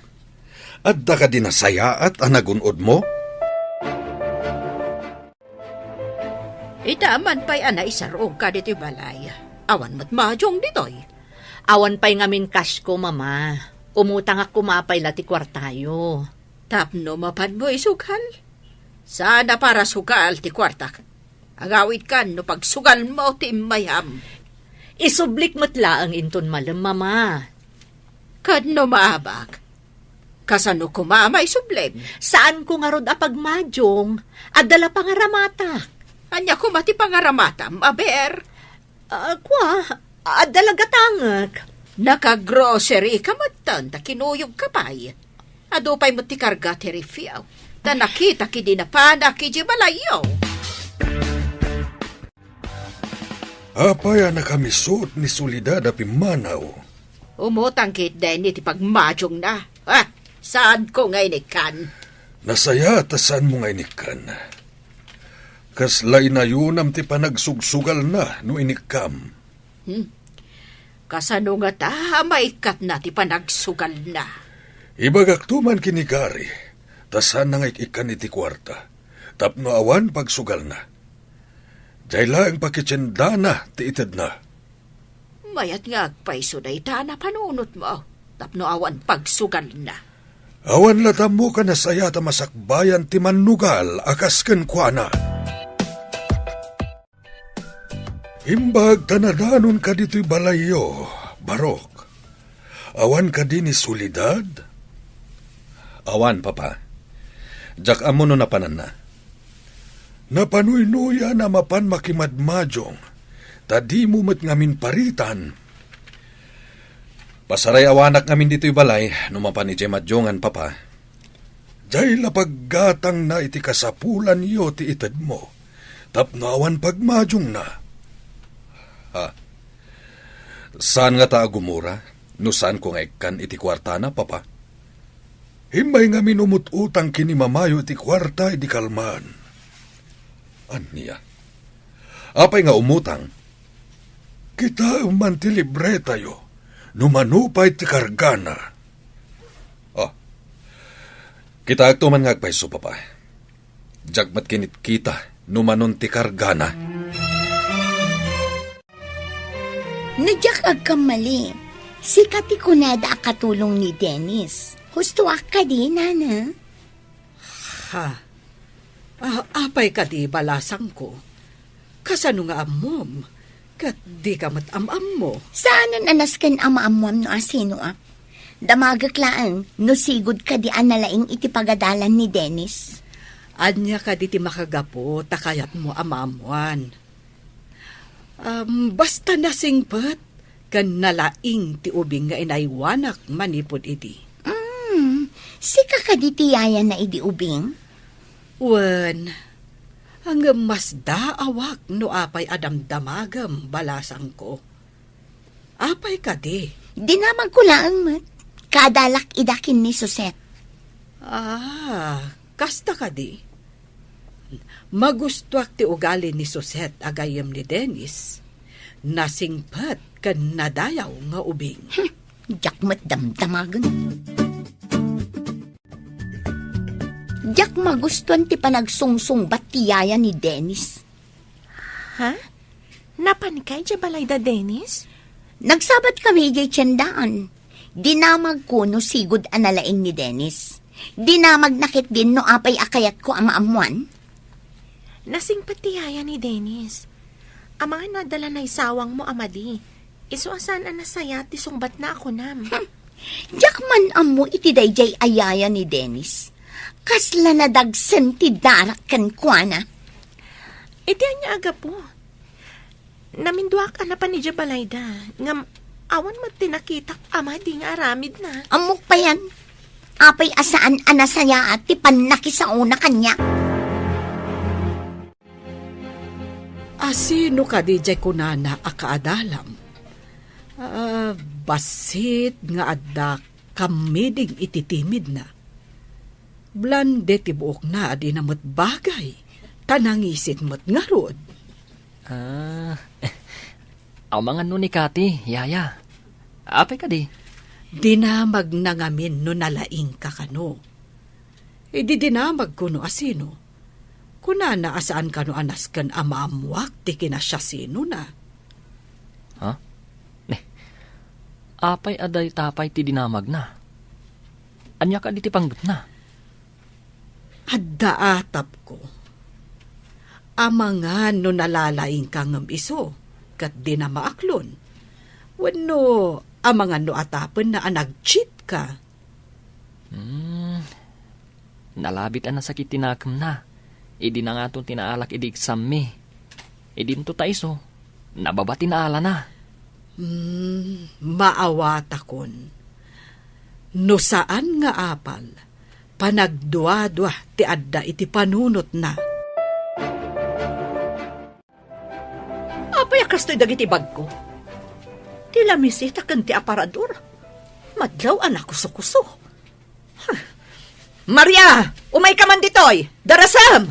Adda kadi nasayaat a nagun-odmo? Ita man pay a naisarog ka ditoy balay. Awan met madiong ditoy. Awan pay ngamin cashko, Mama. Umutangak koma pay la ti kuartayo. Tapno mapanmo isugal? Saan a para sugal ti kuartak. Agawidkan no pagsugalmo ti immayam. Isublik met laeng inton malem, Mama. Ket no maabak, kasano koma a maisublim? Saanko ngarud a pagmadiong. Adda la pangaramatak. Ania koma ti pangaramatam, aber? Ah, kua, adda la gatangek. Naka-grocery ka metten ta kinuyog ka pay. Adu pay met ti karga ti refiaw. Ta nakitak idi napanak idiay balayyo. Apay a nakamisut ni Soledad a pimmanaw? Umutang ket Denny ti pagmadiongna. Ah, saanko nga inikkan? Nasayaat a saanmo nga inikkan. Kasla inayonam ti panagsugsugalna no inikkam. Hmm. Kasano ngata a maikkatna ti panagsugalna? Ibagakto man ken ni Gary, ta saanna nga ik-ikkan iti kuarta, tapno awan pagsugalna. Diay laeng pakitiendana ti itedna. Mayat nga agpayso dayta a napanunotmo, tapno awan pagsugalna. Awan latta ammo a nasayaat a masakbayan ti mannugal a kas kenkuana. Imbag ta nadanonka ditoy balayyo, Barok. Awan kadi ni Soledad? Awan, Papa. Diak ammo no napananna. Napanuynoyan a mapan makimadmadiong, ta dimo met ngamin paritan. Pasarayawanak ngamin ditoy balay no mapan idiay madiongan, Papa. Diay la paggatangna iti kasapulanyo ti itedmo, tapno awan pagmadiongna. Ha? Saan ngata a gumura no saanko nga ikkan iti kuartana, Papa? Immay ngamin umut-utang ken ni Mamayo iti kuarta idi kalman. Ania? Apay nga umutang? Kitaem man ti libretayo no mano pay ti kargana. Oh, kitaekto man nga agpayso, Papa. Diak met kinitkita no manon ti kargana. No diak agkammali, sika ti kunada a katulong ni Dennis. Hustoak kadi, Nana? Ha? Ah, apay kadi, balasangko? Kasano nga ammom? Ket dika met am-ammo? Saanen a nasken a maammoam no asinoak. Damagek laeng no sigud kadi a nalaing iti pagadalan ni Dennis. Ania kadi ti makagapu ta kayatmo a maammoan? Am, basta nasingpet ken nalaing ti ubing nga inaywanak manipud idi. Mm, sika kadi ti yayana idi ubing? Wen, ngem masdaawak no apay a damdamagem, balasangko. Apay kadi? Dinamagko laeng met. Kaadalak ida ken ni Suset. Ah, kasta kadi? Magustoak ti ugali ni Suset a gayyem ni Dennis. Nasingpet ken nadayaw nga ubing. Hmm, diak met damdamagen. Diak magustuan ti panagsungsungbat ti yaya ni Dennis. Ha? Napanka idiay balayda, Dennis? Nagsabat kami idiay tiendaan. Dinamagko no sigud a nalaing ni Dennis. Dinamagna ketdin no apay a kayatko a maammoan. Nasingpet ti yaya ni Dennis. Amangan no adda la naisawangmo a madi. Isu a saan a nasayaat ti sungbatna a kunam. Hmm. Diak man ammo iti daydiay a yaya ni Dennis. Kasla nadagsen ti darak kenkuana. Iti ania a gapu? Naminduak a napan idiay balayda, ngem awan met ti nakitak a madi nga aramidna. Ammok payen, apay a saan a nasayaat ti pannakisaona kaniak? Asino kadi diay kunana a kaadalam? Ah, bassit nga adda kammiding iti timidna. Blonde ti buokna a dina met bagay, ta nangisit met ngarud. Ah, amangan no ni Kati, yaya. Apay kadi? Dinamagna ngamin no nalaingka kano. Idi dinamagko no asino, kunana a saan kano a nasken a maammoak ti kinasiasinona. Ha? Ne, apay a dayta pay ti dinamagna? Ania kadi ti panggepna? Adda atapko. Amangan no nalalaingka ngem isu, ket dina maaklon. Wenno amangan no atapenna a nag-cheat ka. Hmm. Nalabit a nasakit ti nakemna. Idi nangaton ti naalak idi exam-mi. Idinto ta isu, nababa ti naalana. Hmm, maawatakon. No saan nga apal, panagduadua ti adda iti panunotna. Apay a kastoy dagiti bagko? Ti lamisita ken ti aparador. Madlaw a nakusokuso. Huh. Maria, umayka man ditoy! Darasem!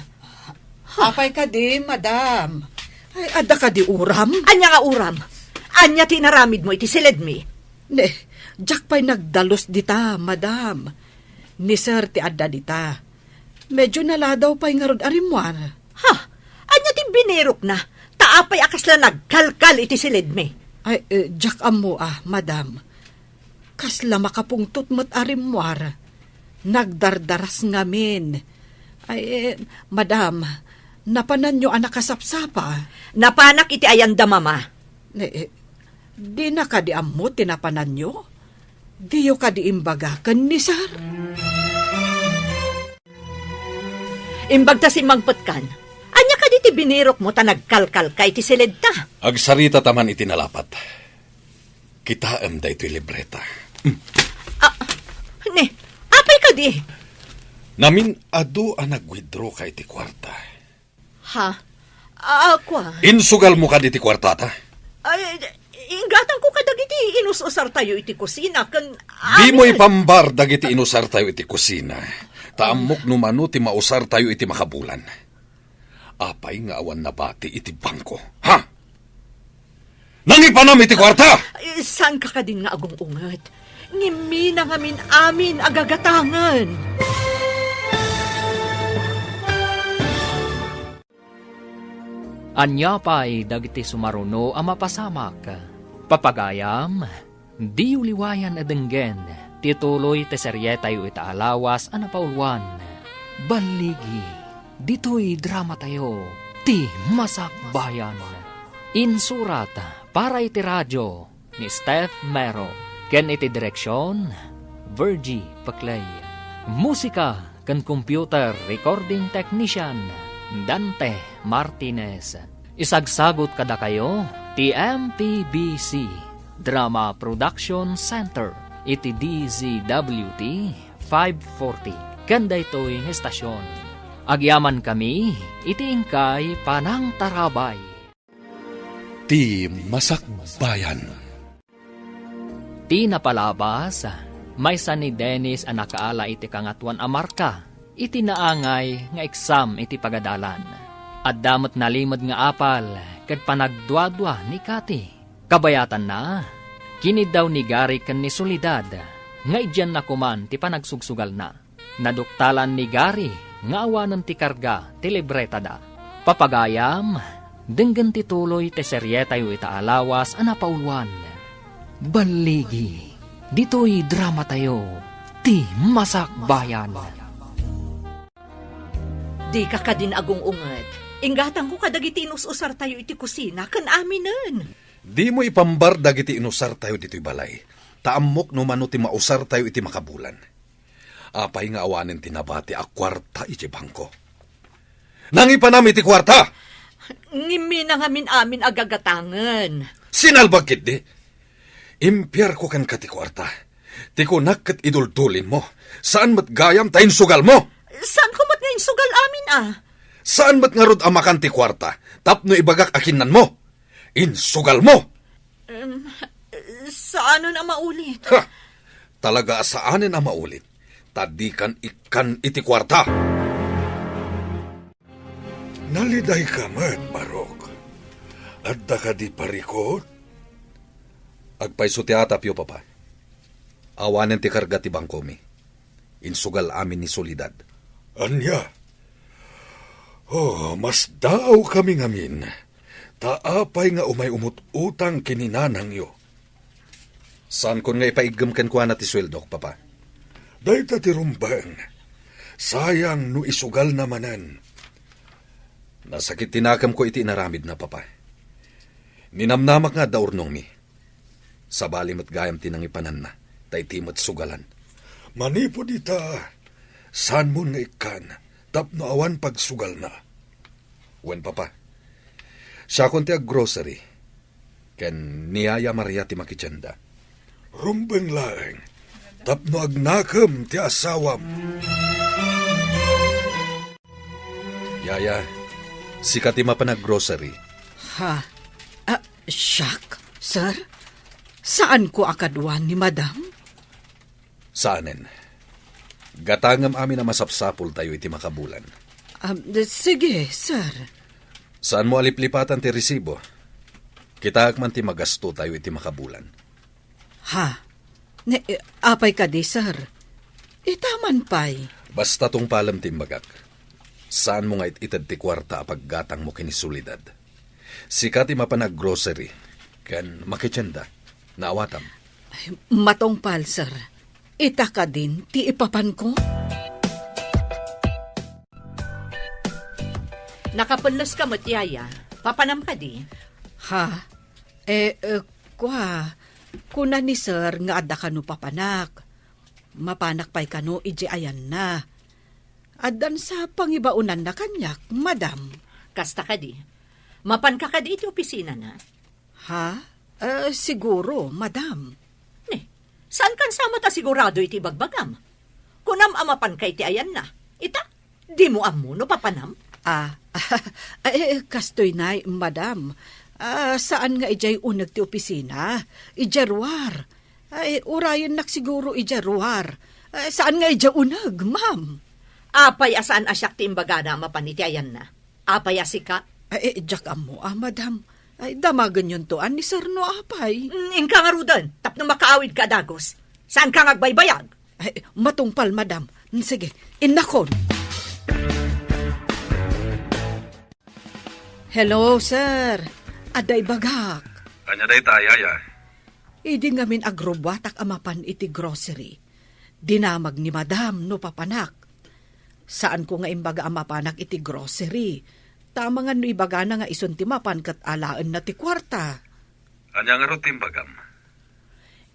Apay kadi, madam? Ay, adda kadi uram? Ania nga uram? Ania ti inaramidmo iti siledmi? Ne, diak pay nagdalus dita, madam. Ni Sir ti adda dita. Medyo naladaw pay ngarud a rimmuar. Ha? Ania ti binirokna? Ta apay a kasla nagkalkal iti silidmi? Ay, eh, diak ammo a, madam. Kasla makapungtot met a rimmuar. Nagdardaras ngamin. Ay, eh, madam, napananyo a nakasapsapa? Napanak iti ayanda, Mama. Eh, eh, dina kadi ammo ti napananyo? Diyo kadi imbaga ken ni Sir? Imbag ta simmangpetkan. Ania kadi ti binirokmo ta nagkalkalka iti silidta? Agsarita ta man iti nalapat. Kitaem daytoy libreta. Hmm. Ah, ne, apay kadi? Namin-adu a nag-withdraw ka iti kuarta. Ha? Ah, kua? Insugalmo kadi ti kuartata? Ay, inggatangko kadagiti inus-usartayo iti kusina ken Dimo amin. Ipambar dagiti inusartayo iti kusina. Ta ammok no mano ti mausartayo iti makabulan. Apay nga awan nabati iti bangko? Ha? Nangipanam iti kuarta! Eh, saan ka kadin nga agung-unget? Ngimmi na ngamin amin a gagatangen. Ania pay dagiti sumaruno a mapasamak? Papagayam, diyo liwayan a denggen ti tuloy ti serietayo ita a lawas a napauluan. Balligi, ditoy dramatayo, ti Masakbayan. Insurat para iti radio ni Steph Mero, ken iti direksion, Virgie Peclay. Musika ken computer recording technician, Dante Martinez. Isagsagut kadakayo ti M P B C Drama Production Center iti D Z W T five forty ken daytoy nga estasion. Agyamankami iti inkay panangtarabay. Ti Masakbayan. Ti napalabas, maysa ni Dennis a nakaala iti Kangatoan a Marka iti naangay nga eksam iti pagadalan. Adda met nalimed nga apal ket panagduadua ni Cathy. Kabayatanna, kiniddaw ni Gary ken ni Soledad nga idianna koman ti panagsugsugalna. Naduktalan ni Gary nga awanen ti karga ti libretada. Papagayam, denggen ti tuloy ti serietayo ita a lawas a napauluan. Balligi, ditoy dramatayo, ti Masakbayan. Dika kadin agung-unget. Inggatangko kadagiti inus-usartayo iti kusina ken aminen. Dimo ipambar dagiti inusartayo ditoy balay, ta ammok no mano ti mausartayo iti makabulan. Apay nga awanen ti nabati a kuarta iti bangko? Nangipanam iti kuarta! Ngimmi na ngamin amin a gagatangen. Sinalbag ketdi? Impiarko kenka ti kuarta. Ti kunak ket iduldulinmo. Saan met gayam ta insugalmo. Saanko met nga insugal amin a? Saan met ngarud a makan ti kuarta tapno ibagak a kinnanmo? Insugalmo! Em, saanen a maulit. Ha! Talaga a saanen a maulit, ta dikan ikkan iti kuarta. Nalidayka met, Marok. Adda kadi parikut? Agpayso ti atapyo, Papa. Awanen ti karga ti bangkomi. Insugal amin ni Soledad. Ania? Oh, masdaawkami ngamin. Ta apay nga umay umut-utang ken ni nanangyo? Saankon nga ipaiggem kenkuana ti sueldok, Papa. Dayta ti rumbeng. Sayang no isugalna manen. Nasakit ti nakemko iti inaramidna, Papa. Ninamnamak nga adda urnongmi. Sabali met gayam ti nangipananna, ta iti met sugalan. Manipud ita, saanmon nga ikkan tapno awan pagsugalna. Wen, Papa, siakon ti aggrocery, ken ni Yaya Maria ti makitienda. Rumbeng laeng, tapno agnakem ti asawam. Yaya, sika ti mapan aggrocery. Ha? Ah, siak, sir? Saanko a kaduan ni madam? Saanen. Gatangem amin a masapsapultayo iti makabulan. Ah, sige, sir. Saanmo a liplipatan ti resibo? Kitaek man ti magastotayo iti makabulan. Ha? Ne, eh, apay kadi, sir? Ita man pay. Basta tungpalem ti imbagak. Saanmo nga it-ited ti kuarta a paggatangmo ken ni Soledad. Sika ti mapan ag-grocery ken makitienda. Naawatam. Ay, matungpal, sir. Ita kadin ti ipapanko? Nakapelles ka met, Yaya. Papanam kadi? Ha? Eh, eh, kwa, kuna ni sir nga adda kano papanak. Mapanak pay kano idiay ayanna. Addan sa pangibaonanna kaniak, madam. Kasta kadi. Mapanka kadi iti opisinana? Ha? Eh, siguro, madam. Ne, saankan sa met a sigurado iti ibagbagam? Kunam a mapanka iti ayanna. Ita, dimo ammo no papanam? Ah, eh, kastoy nay, madam. Ah, saan nga idiay uneg ti opisina? Idiay ruar. Ay, urayennak siguro idiay ruar. Eh, saan nga idiay uneg, ma'am? Apay a saan a siak ti imbagana a mapan iti ayanna? Apay a sika? Ay, eh, diak ammo, ah, madam. Ay, damagenyonto a ni sir no apay. Mm, inka ngaruden, tapno makaawidka a dagus. Saanka nga agbaybayag? Ay, matungpal, madam. Mm, sige, innakon. Hello, sir. Adda ibagak. Ania dayta, Yaya? Idi ngamin agrubbuatak a mapan iti grocery, dinamag ni madam no papanak. Saanko nga imbaga a mapanak iti grocery. Ta amangan no ibagana nga isun ti mapan ket alaenna ti kuarta. Ania ngarud ti imbagam?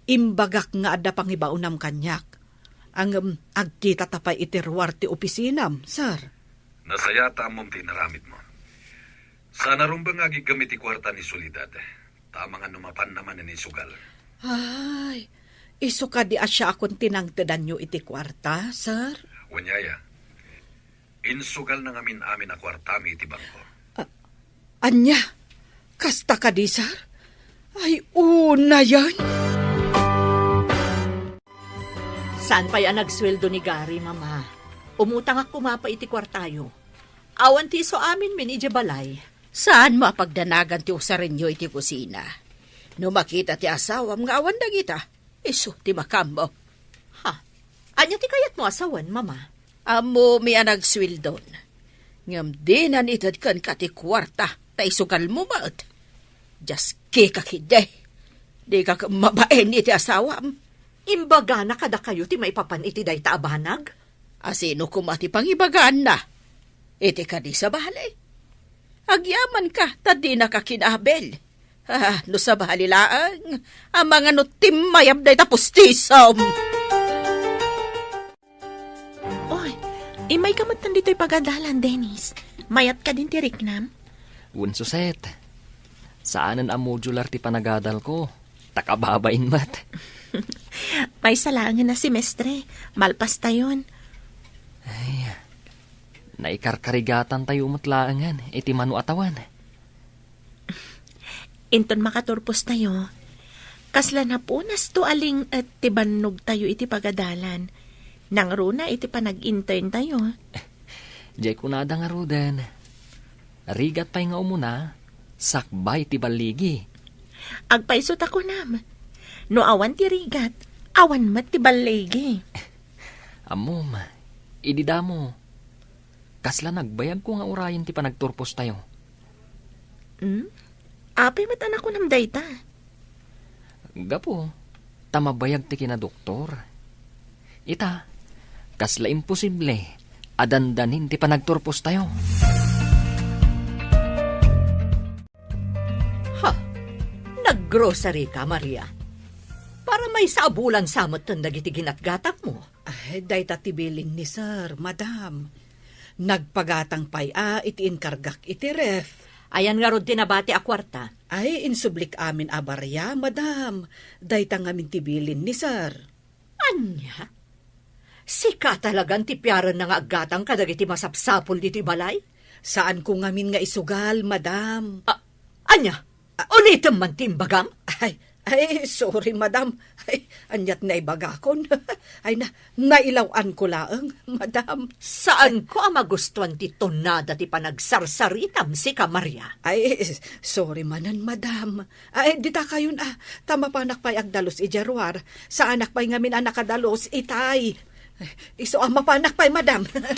Imbagak nga adda pangibaonam kaniak. Ngem agkitata pay iti ruar ti opisinam, sir. Nasayaat ta ammom ti inaramidmo. Saan a rumbeng nga agiggem iti kuarta ni Soledad. Ta amangan no mapanna manen isugal. Ay, isu kadi a siakon ti nangtedanyo iti kuarta, sir? Wen, Yaya. Insugalna ngamin amin a kuartami iti bangko. A-, ania? Kasta kadi, sir? Ay, unayen? Saan pay a nagsueldo ni Gary, Mama? Umutangak koma pay iti kuartayo. Awan ti isu aminmin idiay balay. Saanmo a pagdanagan ti usarenyo iti kusina? No makita ti asawam nga awan dagita, isu ti makaammo. Ha? Ania ti kayatmo a sawen, Mama? Ammomi a nagsueldon. Ngem dinan ited kenka ti kuarta ta isugalmo met. Diaskika ketdi. Dika ket mabain iti asawam. Imbagana kadakayo ti maipapan iti dayta a banag? A sino koma ti pangibagaanna? Iti kadi sabali? Agyamanka ta dinaka kinabil. Ah, no sabali laeng, amangan no timmayab dayta pustisom. Oy, immayka met ditoy pagadalan, Dennis. Mayat kadin ti riknam? Wen, Suset. Saanen a modular ti panagadalko. Ta kababain met. Maysa laengen a semestre, malpastayon. Ay, naikarkarigatantayo met laengen iti mano a tawen. Inton makaturpostayo, kasla napunasto a ling-et ti bannogtayo iti pagadalan. Nangruna iti panag-interntayo. Diay kunada ngaruden. Rigat pay nga umuna, sakbay ti balligi. Agpayso ta kunam, no awan ti rigat, awan met ti balligi. Ammom, idi damo, kasla nagbayagko nga urayen ti panagturpostayo. Hmm? Apay met a nakunam dayta? Gapu, ta mabayag ti kinadoktor. Ita, kasla imposible a dandanin ti panagturpostayo. Ha? Naggrocery ka, Maria? Para maysa a bulan sa metten dagiti ginatgatangmo. Ay, dayta ti bilin ni sir, madam. Nagpagatang pay a iti inkargak iti ref. Ayan ngarud ti nabati a kuarta? Ay, insublik amin a baria, madam. Dayta ngamin ti bilin ni sir. Ania? Sika talagan ti piarenna nga aggatang kadagiti masapsapul ditoy balay? Saanko ngamin nga isugal, madam. A-, ania? Ulitem man ti imbagam? Ay, Ay, sorry, madam. Ay, aniat naibagakon. Ay, na, nailaw-anko laeng, madam. Saanko a magustuan ti tonada ti panagsarsaritam, sika, Maria. Ay, sorry manen, madam. Ay, dita kayon, ah, ta mapanak pay agdalus idiay ruar. Saanak pay ngamin a nakadalus itay. Isu a mapanak pay, madam. Ay,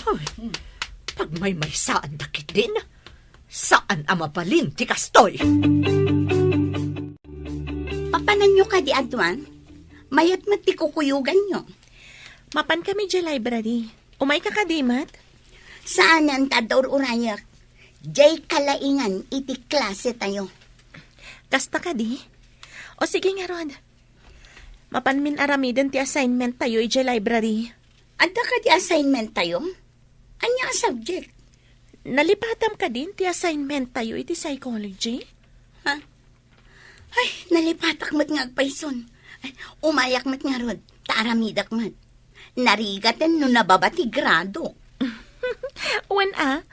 pagmaymaysaanda ketdin. Saan a mabalin ti kastoy. Papananyo kadi, Adwan? Mayat met ti kukuyoganyo. Mapan kami idiay library. Umayka kadi met? Saanen ta adda ur-urayek. Diay kalaingan iti klase tayo. Kasta kadi? O sige ngarud. Mapanmin aramiden ti assignment tayo idiay library. Adda kadi assignment tayo? Ania a subject? Nalipatam kadin ti assignment tayo iti psychology? Ha? Ay, nalipatak met nga agpayson. Ay, umayak met ngarud, ta aramidek met. Narigaten no nababa ti grado. Wen a,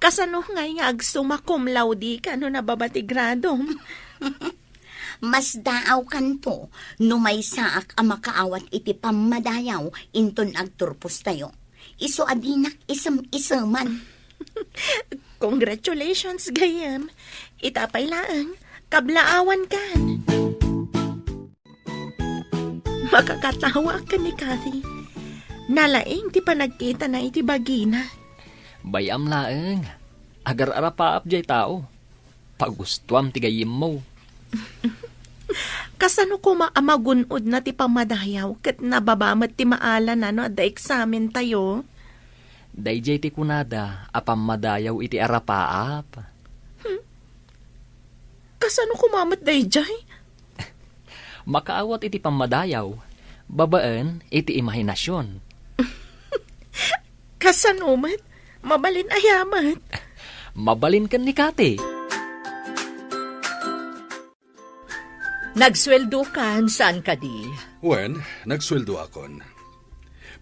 kasano ngay nga agsumma cum laude ka no nababa ti gradom? Masdaawkanto no maysaak a makaawat iti pammadayaw inton agturpostayo. Isu a dinak isem-iseman. Congratulations, gayyem. Ita pay laeng, kablaawankan. Makakatawaak ken ni Cathy. Nalaing ti panagkitana iti bagina. Bay-am laeng. Agar-arapaap jay tao. Pagustuam ti gayyemmo. Kasano koma a magun-odna ti pammadayaw ket nababa met ti maalana no adda eksamentayo? Daydiay ti kunada a pammadayaw iti arapaap. Hmm. Kasano koma met daydiay? Makaawat iti pammadayaw babaen iti imahinasion. Kasano met? Mabalin aya met? Mabalin ken ni Cathy. Nagsueldokan, saan kadi? Wen, nagsueldoakon.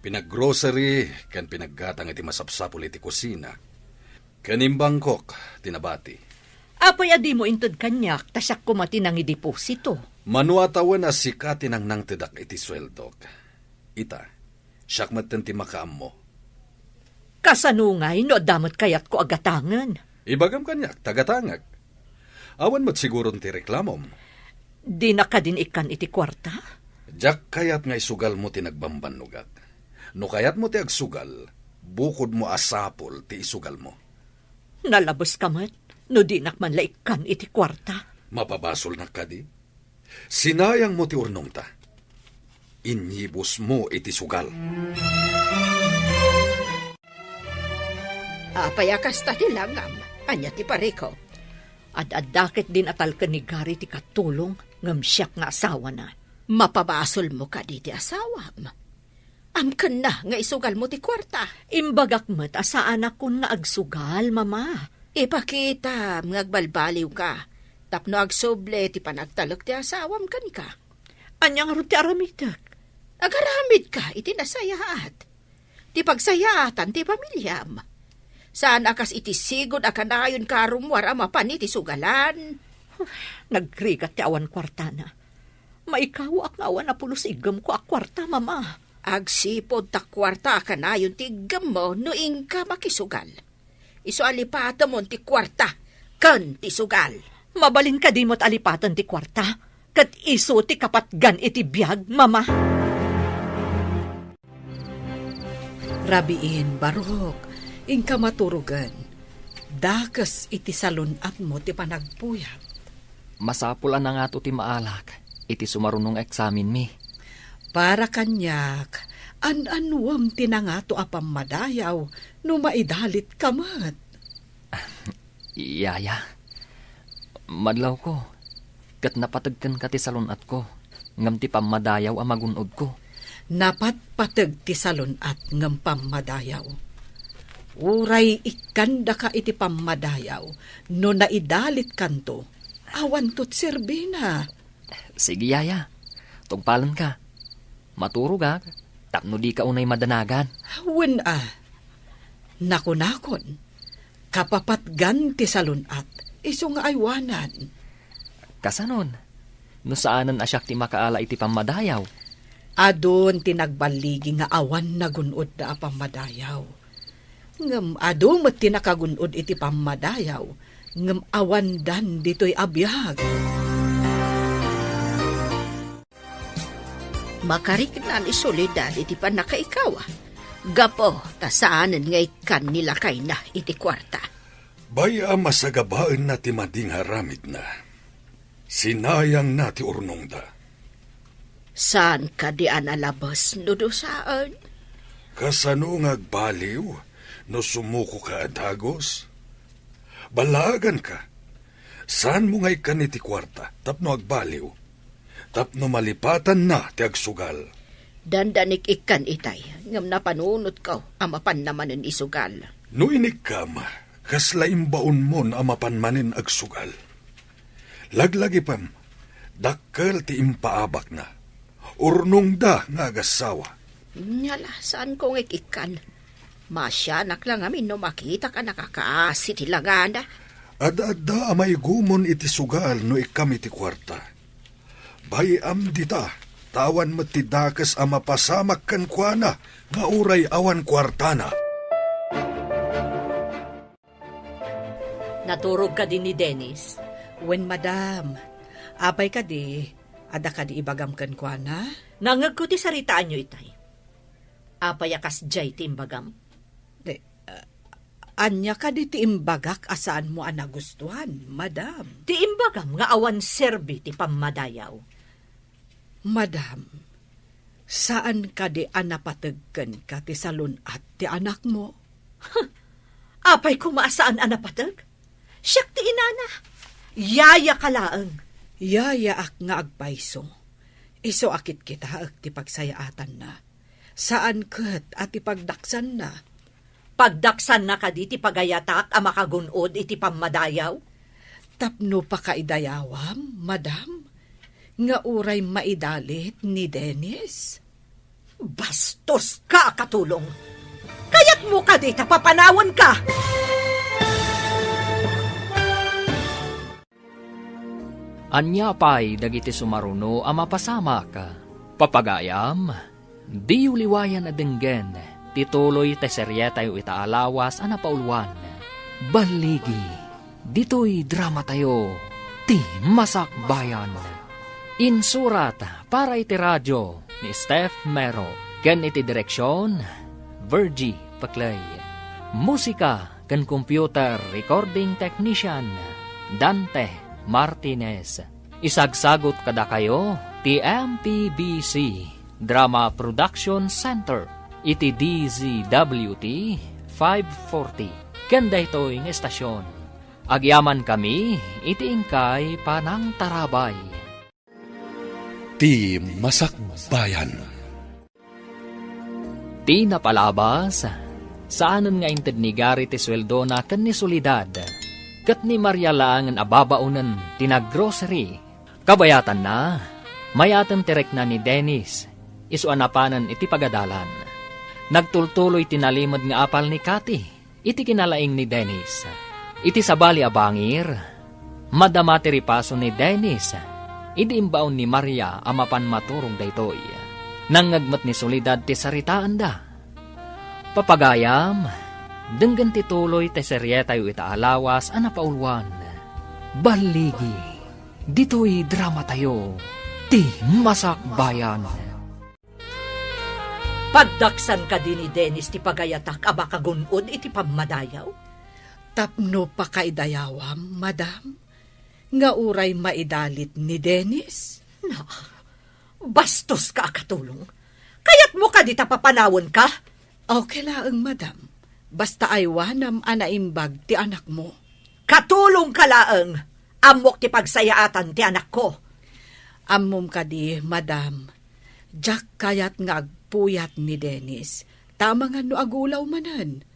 Pinaggrocery ken pinaggatang iti masapsapul iti kusina. Ken imbangkok ti nabati. Apay a dimo inted kaniak, ta siak koma ti nangideposito? Mano a tawen a sika ti nangnangtedak iti sueldok. Ita, siak metten ti makaammo. Kasano ngay no adda met kayatko a gatangen? Ibagam kaniak ta gatangek. Awan met siguron ti reklamom. Dinak kadin ikkan iti kuarta? Diak kayat nga isugalmo ti nagbambannogak. No kayatmo ti agsugal, bukodmo a sapul ti isugalmo. Nalabeska met no dinak man la ikkan iti kuarta. Mapabasolnak kadi? Sinayangmo ti urnongta. Inyibusmo iti sugal. Apay a kasta ti langam? Ania ti parikop? Ad-adda ketdin a talken ni Gary ti katulong ngem siak nga asawana. Mapabasolmo kadi ti asawam? Amkenna nga isugalmo ti kuarta. Imbagak met a saanakon nga agsugal, Mama. Ipakitam nga agbalbaliwka tapno agsubli ti panagtalek ti asawam kenka. Ania ngarud ti aramidek? Agaramidka iti nasayaat. Ti pagsayaatan ti pamiliam. Saan a kas iti sigud a kanayonka a rummuar a mapan iti sugalan. Nagrigat ti awan kuartana. Maikawaak nga awan a pulos iggemko a kuarta, Mama. Agsipud ta kuarta a kanayon ti iggemmo no inka makisugal. Isu a lipatemon ti kuarta ken ti sugal. Mabalin kadi met a lipaten ti kuarta, ket isu ti kapatgan iti biag, Mama? Rabiin, barok, inka maturogen. Dakes iti salun-atmo ti panagpuyat. Masapul a nangato ti maalak iti sumaruno nga eksamenmi. Para kaniak, an-annuem ti nangato a pammadayaw no maidalitka met. Yaya, madlawko, ket napateg kenka ti salun-atko, ngem ti pammadayaw a magun-odko. Napatpateg ti salun-at ngem pammadayaw. Uray ikkandaka iti pammadayaw no naidalitkanto, awanto ti serbina. Sige, yaya. Tungpalenka. Maturogak tapno dika unay madanagan. Wen a. Nakunakon, kapapatgan ti salun-at, isu nga aywanan. Kasanon? no saanen a siak ti makaala iti pammadayaw. Adun ti nagballigi nga awan nagun-odda a pammadayaw. Ngem adu met ti nakagun-od iti pammadayaw, ngem awandan ditoy a biag. Makarikna ni Soledad iti pannakaikaw, gapu ta saanen nga ikkan ni lakayna iti kuarta. Bay-am a sagabaenna ti madi nga aramidna. Sinayangna ti urnongda. Saan kadi a nalabes no dusaen? Kasano nga agbaliw no sumukoka a dagus? Ballaaganka. Saanmo nga ikkan iti kuarta tapno agbaliw, tapno malipatanna ti agsugal. Dandanik ikkan itay, ngem napanunotko a mapanna manen isugal. No inikkam, kasla imbaonmon a mapan manen agsugal. Laglagipem, dakkel ti impaabakna. Urnongda nga agassawa. Nya la, saanko nga ikkan. Masianak la ngamin no makitak a nakakaasi ti langana. Adda-adda a maigumon iti sugal no ikkam iti kuarta. Bay-am dita, ta awan met ti dakes a mapasamak kenkuana nga uray awan kuartana. Naturog kadi ni Dennis? Wen, madam. Apay kadi, adda kadi ibagam kenkuana? Nangngegko ti saritaanyo itay. Apay a kasdiay ti imbagam? Di, ah, ania kadi ti imbagak a saanmo a nagustuan, madam? Ti imbagam nga awan serbi ti pammadayaw. Madam, saan kadi a napateg kenka ti salun-at ti anakmo? Apay koma a saan a napateg? Siak ti inana. Yayaka laeng. Yayaak nga agpayso. Isu a kitkitaek ti pagsayaatanna. Saan ket a ti pagdaksanna. Pagdaksanna kadi ti pagayatak a makagun-od iti pammadayaw? Tapno pakaidayawam, madam, nga uray maidalit ni Dennis. Bastoska a katulong! Kayatmo kadi ta papanawenka? Ania pay dagiti sumaruno a mapasamak? Papagayam, diyo liwayan a denggen ti tuloy ti serietayo ita a lawas a napauluan. Balligi, ditoy dramatayo, Ti Masakbayan. Insurat para iti radio ni Steph Mero ken iti direksion, Virgie Peclay. Musika ken computer recording technician, Dante Martinez. Isagsagut kadakayo ti M P B C Drama Production Center iti D Z W T five forty ken daytoy nga estasion. Agyamankami iti inkay panangtarabay. Ti Masakbayan. Ti napalabas, saanen nga inted ni Gary ti sueldona ken ni Soledad, ket ni Maria laengen a babaonen ti naggrocery. Kabayatanna, mayaten ti rikna ni Dennis, isu a napanen iti pagadalan. Nagtultuloy ti nalimed nga apal ni Cathy iti kinalaing ni Dennis. Iti sabali a bangir, madama ti ripaso ni Dennis idi imbaon ni Maria a mapan maturog daytoy. Nangngeg met ni Soledad ti saritaanda. Papagayam, denggen ti tuloy ti serietayo ita a lawas a napauluan. Balligi, ditoy dramatayo, Ti Masakbayan. Pagdaksan kadi ni Dennis ti pagayatak a makagun-od iti pammadayaw? Tapno pakaidayawam, madam, nga uray maidalit ni Dennis? Na, bastoska a katulong. Kayatmo kadi ta papanawenka? Okay laeng, madam. Basta aywanam a naimbag ti anakmo. Katulongka laeng. Ammok ti pagsayaatan ti anakko. Ammom kadi, madam, diak kayat nga agpuyat ni Dennis, ta amangan no agulaw manen.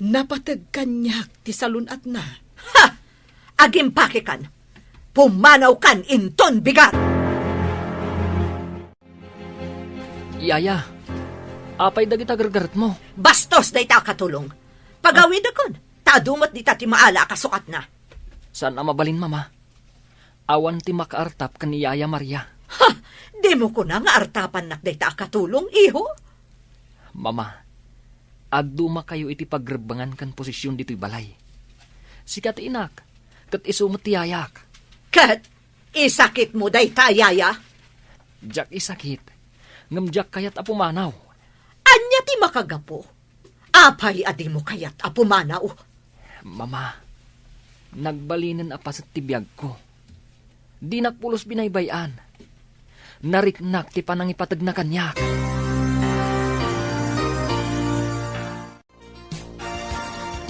Napateg kaniak ti salun-atna. Ha! Agimpakekan! Pumanawkan inton bigat! Yaya, apay dagita gargaretmo? Bastos dayta a katulong. Pagawidekon, ta adu met dita ti maala a kasukatna. Saan a mabalin, Mama. Awan ti makaartap ken ni Yaya Maria. Ha! Dimo kuna nga artapannak dayta a katulong, iho? Mama, addumakayo iti pagrebbengan ken posesion ditoy balay. Sika ti inak, ket isu met ti yayak. Ket isakitmo dayta a yaya? Diak isakit, ngem diak kayat a pumanaw. Ania ti makagapu? Apay a dimo kayat a pumanaw? Mama, nagbalinen a paset ti biagko. Dinak pulos binaybay-an. Nariknak ti panangipategna kaniak.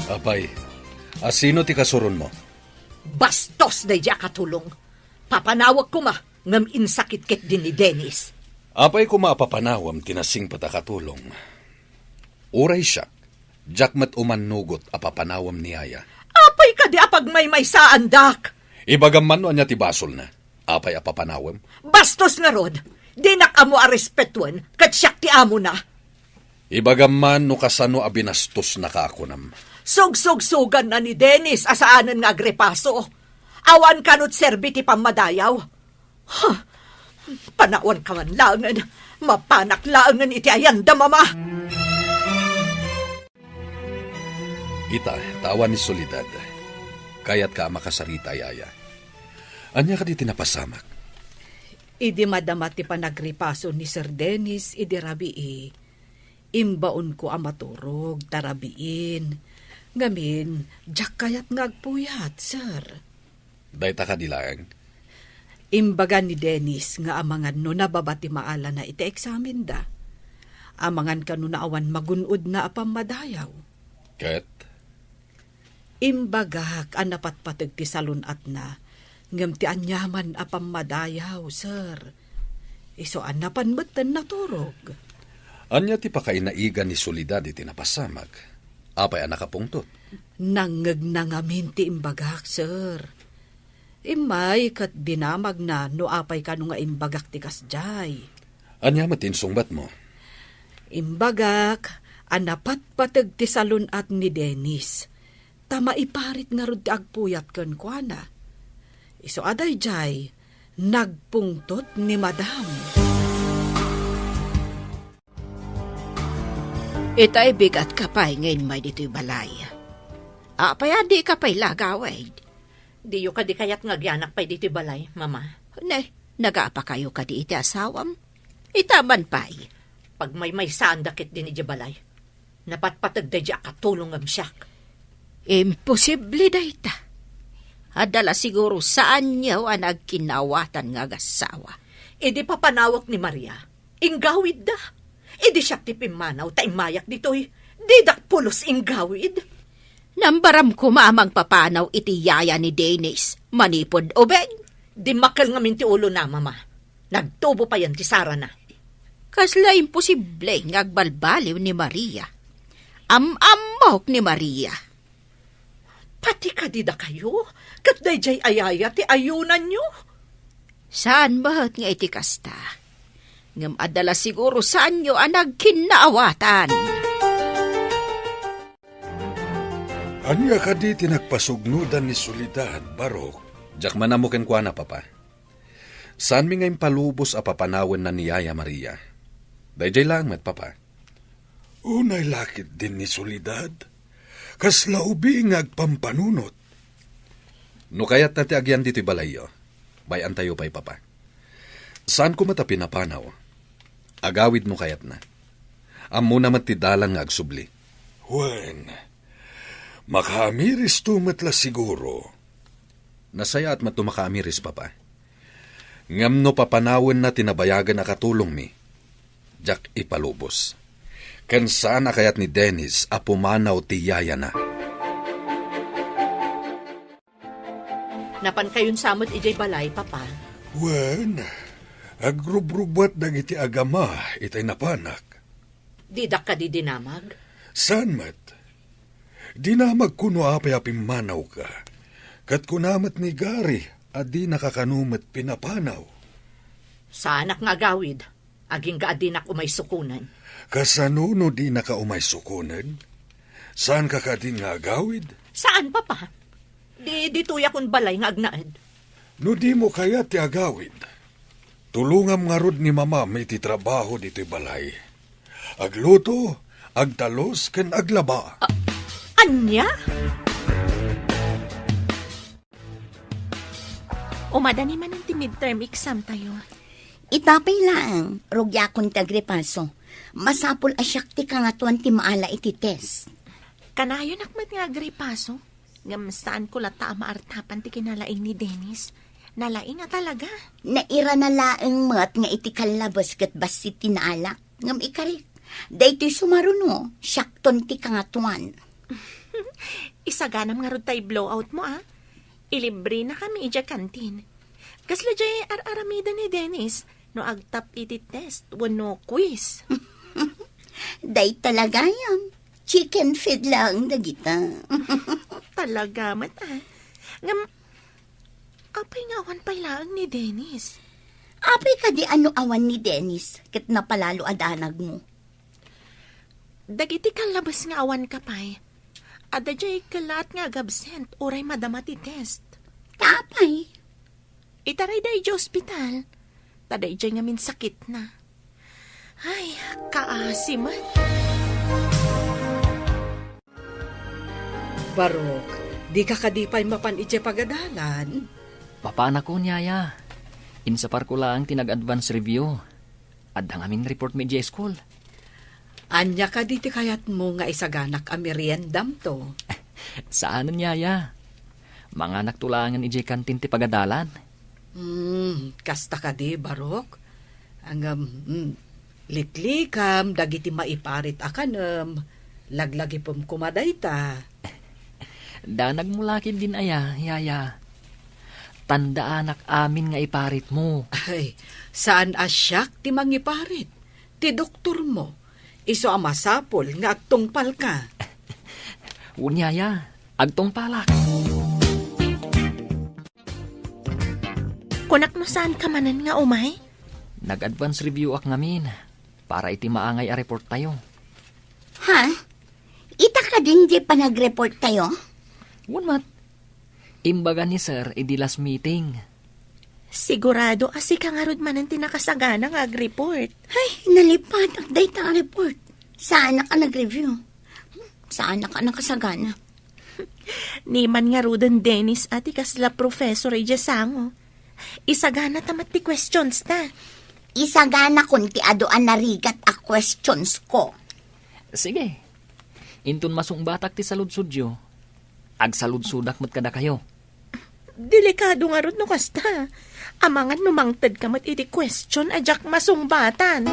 Apay, asino ti kasuronmo? Bastos daydi a katulong. Papanawek koma, ngem insakit ketdi ni Dennis. Apay koma a papanawem ti nasingpet a katulong? Uray siak, diak met umannugot a papanawem ni Yaya. Apay kadi a pagmaymaysaandak? Ibagam man no ania ti basolna. Apay a papanawem? Bastos ngarud! Dinak ammo a respetuen, ket siak ti amona. Ibagam man no kasano a binastosnaka a kunam. Sugsugsuganna ni Dennis a saanen nga agripaso. Awan kano ti serbi ti pammadayaw. Huh! Panawanka man laengen. Mapanak laengen iti ayanda, Mama. Ita, ta awan ni Soledad. Kayatka a makasarita, Yaya. Ania kadi ti napasamak? Idi madama ti panagripaso ni Sir Dennis idi rabii, imbaonko a maturog ta rabiin. Ngamin, diak kayat nga agpuyat, sir. Dayta kadi laeng? Imbaga ni Dennis nga amangan no nababa ti maalana iti eksamenda. Amangan kano no awan magun-odna a pammadayaw. Ket? Imbagak a napatpateg ti salun-atna, ngem ti aniaman a pammadayaw, sir. Isu a napan metten naturog. Ania ti pakainaigan ni Soledad iti napasamak? Apay a nakapungtot? Nangngegna ngamin ti imbagak, sir. Immay ket dinamagna no apay kano nga imbagak ti kasdiay. Ania met ti insungbatmo? Imbagak a napatpateg ti salun-at ni Dennis, ta maiparit ngarud ti agpuyat kenkuana. Isu a daydiay, nagpungtot ni Madam. Itay bigatka pay nga immay ditoy balay. Apay a dika pay la agawid? Diyo kadi kayat nga agyanak pay ditoy balay, Mama? Ne, nagapakayo kadi iti asawam? Ita man pay. Pagmaymaysaanda ketdin idiay balay. Napatpateg daydiay a katulong ngem siak. Imposible dayta. Adda la siguro saanyo a nagkinnaawatan nga agassawa. Idi papanawek ni Maria, inggawidda. Idi siak ti pimmanaw ta immayak ditoy, didak pulos inggawid. Nambaram koma a mangpapanaw iti yaya ni Dennis manipud ubing. Dimmakkel ngamin ti ulona, Mama. Nagtubo payen ti sarana. Kasla imposible nga agbalbaliw ni Maria. Am-ammok ni Maria. Pati kadi dakayo, ket daydiay a yaya ti ayunanyo? Saan met nga iti kasta. Ngem adda la siguro saanyo a nagkinnaawatan. Ania kadi ti nagpasugnodan ni Soledad, Barok? Diak man ammo kenkuana, Papa. Saanmi nga impalubos a papanawenna ni Yaya Maria. Daydiay laeng met, Papa. Unay la ketdin ni Soledad. Kasla ubing nga agpampanunot. No kayatna ti agyan ditoy balayyo, bay-antayo pay, Papa. Saanko met a pinapanaw. Agawid no kayatna. Ammona met ti dalan nga agsubli. Wen, makaamiristo met la siguro. Nasayaat met no makaamiris, Papa. Ngem no papanawenna ti nabayagen a katulongmi, diak ipalubos. Ken saan a kayat ni Dennis a pumanaw ti yayana. Napankayon sa met idiay balay, Papa? Wen, agrubrubuat dagiti agama itay napanak. Didak kadi dinamag? Saan met. Dinamagko no apay a pimmanawka. Ket kuna met ni Gary a dinaka kano met pinapanaw. Saanak nga agawid, agingga a dinak umay sukonen. Kasano no dinaka umay sukonen? Saanka kadin nga agawid? Saan, Papa. Di, ditoyak un balay nga agnaed. No dimo kayat ti agawid, tulongam ngarud ni Mamam iti trabaho ditoy balay. Agluto, agtalus, ken aglaba. Ania? Umadani manen ti midterm exam tayo. Ita pay laeng, rugiakon ti agripaso. Masapul a siak ti kangatoan ti maala iti test. Kanayonak met nga agripaso, ngem saanko latta a maartapan ti kinalaing ni Dennis. Nalaing a talaga. Nairana laeng met nga iti kallabes ket bassit ti naalak. Ngem ikarik, daytoy sumaruno, siakton ti kangatoan. Isaganam ngarud tay blowout mo, a? Ilibrenakami idiay kantin. Kasla diay ar-aramiden ni Dennis no agtap iti test wenno quiz. Dayta la gayam. Chicken feed laeng dagita. Talaga met, a. Ngem, apay nga awan pay laeng ni Dennis? Apay kadi a no awan ni Dennis ket napalalo a danagmo? Dagiti kallabes nga awanka pay, adda diay kellaat nga agabsent uray madama ti test. Ta apay? Itarayda idiay ospital, ta daydiay ngamin sakitna. Ay, kaasi met. Barok, dika kadi pay mapan idiay pagadalan? Mapanakon, yaya. Insaparko laeng ti nag-advance review. Adda ngamin report mi idiay school. Ania kadi ti kayatmo nga isaganak a meriendamto? Saanen, yaya. Manganakto laengen idiay kantin ti pagadalan. Hmm, kasta kadi, Barok? Ngem, hmm, liklikam dagiti maiparit a kanem. Laglagipem koma dayta. Danagmo la ketdin aya, yaya. Tandaanak amin nga iparitmo. Ay, saan a siak ti mangiparit. Ti doktormo. Isu a masapul nga agtungpalka. Wen, yaya, agtungpalak. Kunak no saanka manen nga umay? Nag-advance review ak ngamin para iti maangay a report tayo. Ha? Ita kadin diay panagreport tayo? Wen met. Imbaga ni Sir idi last meeting. Sigurado a sika ngarud manen ti nakasagana nga agreport. Ay, nalipatak dayta a report. Saanak a nagreview. Saanak a nakasagana. Ni man ngaruden Dennis a ti kasla professor idiay sango. Isagana ta met ti questions ta. Isaganakon ti adu a narigat a questions ko. Sige. Inton masungbatak ti saludsodyo, agsaludsodak met kadakayo. Delikado ngarud no kasta. Amangan no mangtedka met iti question a diak masungbatan.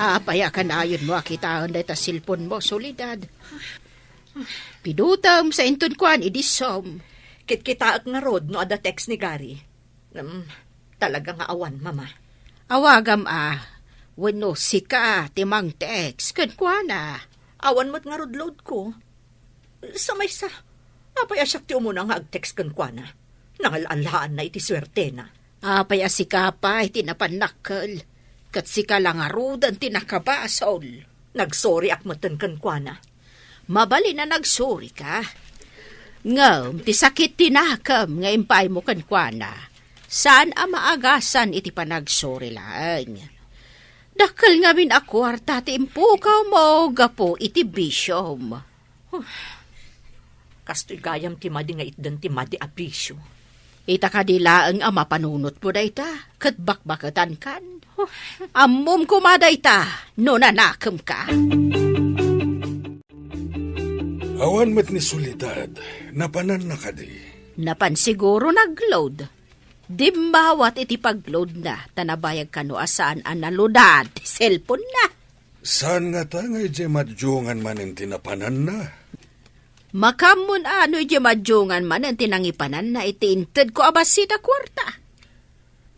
Apay a kanayonmo a kitaen dayta cellphone mo, Soledad? Pidutem sa inton kuan idi Zoom. Kitkitaek ngarud no adda text ni Gary. Ngem, talaga nga awan, Mama. Awagam a, wenno sika ti mangtext kenkuana. Awan met ngarud load ko. Sa maysa, apay a siak ti umuna nga agtext kenkuana? Nangal-anlaanna iti suertena. Apay a sika pay ti napannakkel, ket sika la ngaruden ti nakabasol. Nagsoriak metten kenkuana. Mabalin a nagsorika. Ngem ti sakit ti nakem nga impaaymo kenkuana, saan a maagasan iti panagsori laeng. Dakkel ngamin a kuarta ti impukawmo gapu iti bisiom. Huh. Kastoy gayam ti madi nga itdan ti madi a bisio. Ita kadi laeng a mapanunotmo dayta, ket bakbaketankan. Huh. Ammom koma dayta no nanakemka. Awan met ni Soledad, napananna kadi? Napan siguro nag-load. Dimmawat iti pag-load na, ta nabayag kano a saan a nalodad ti cellphone na. Saan ngata nga idiay madiongan manen ti napananna? Makaammoan a no idiay madiongan manen ti nangipananna iti intedko a bassit a kuarta.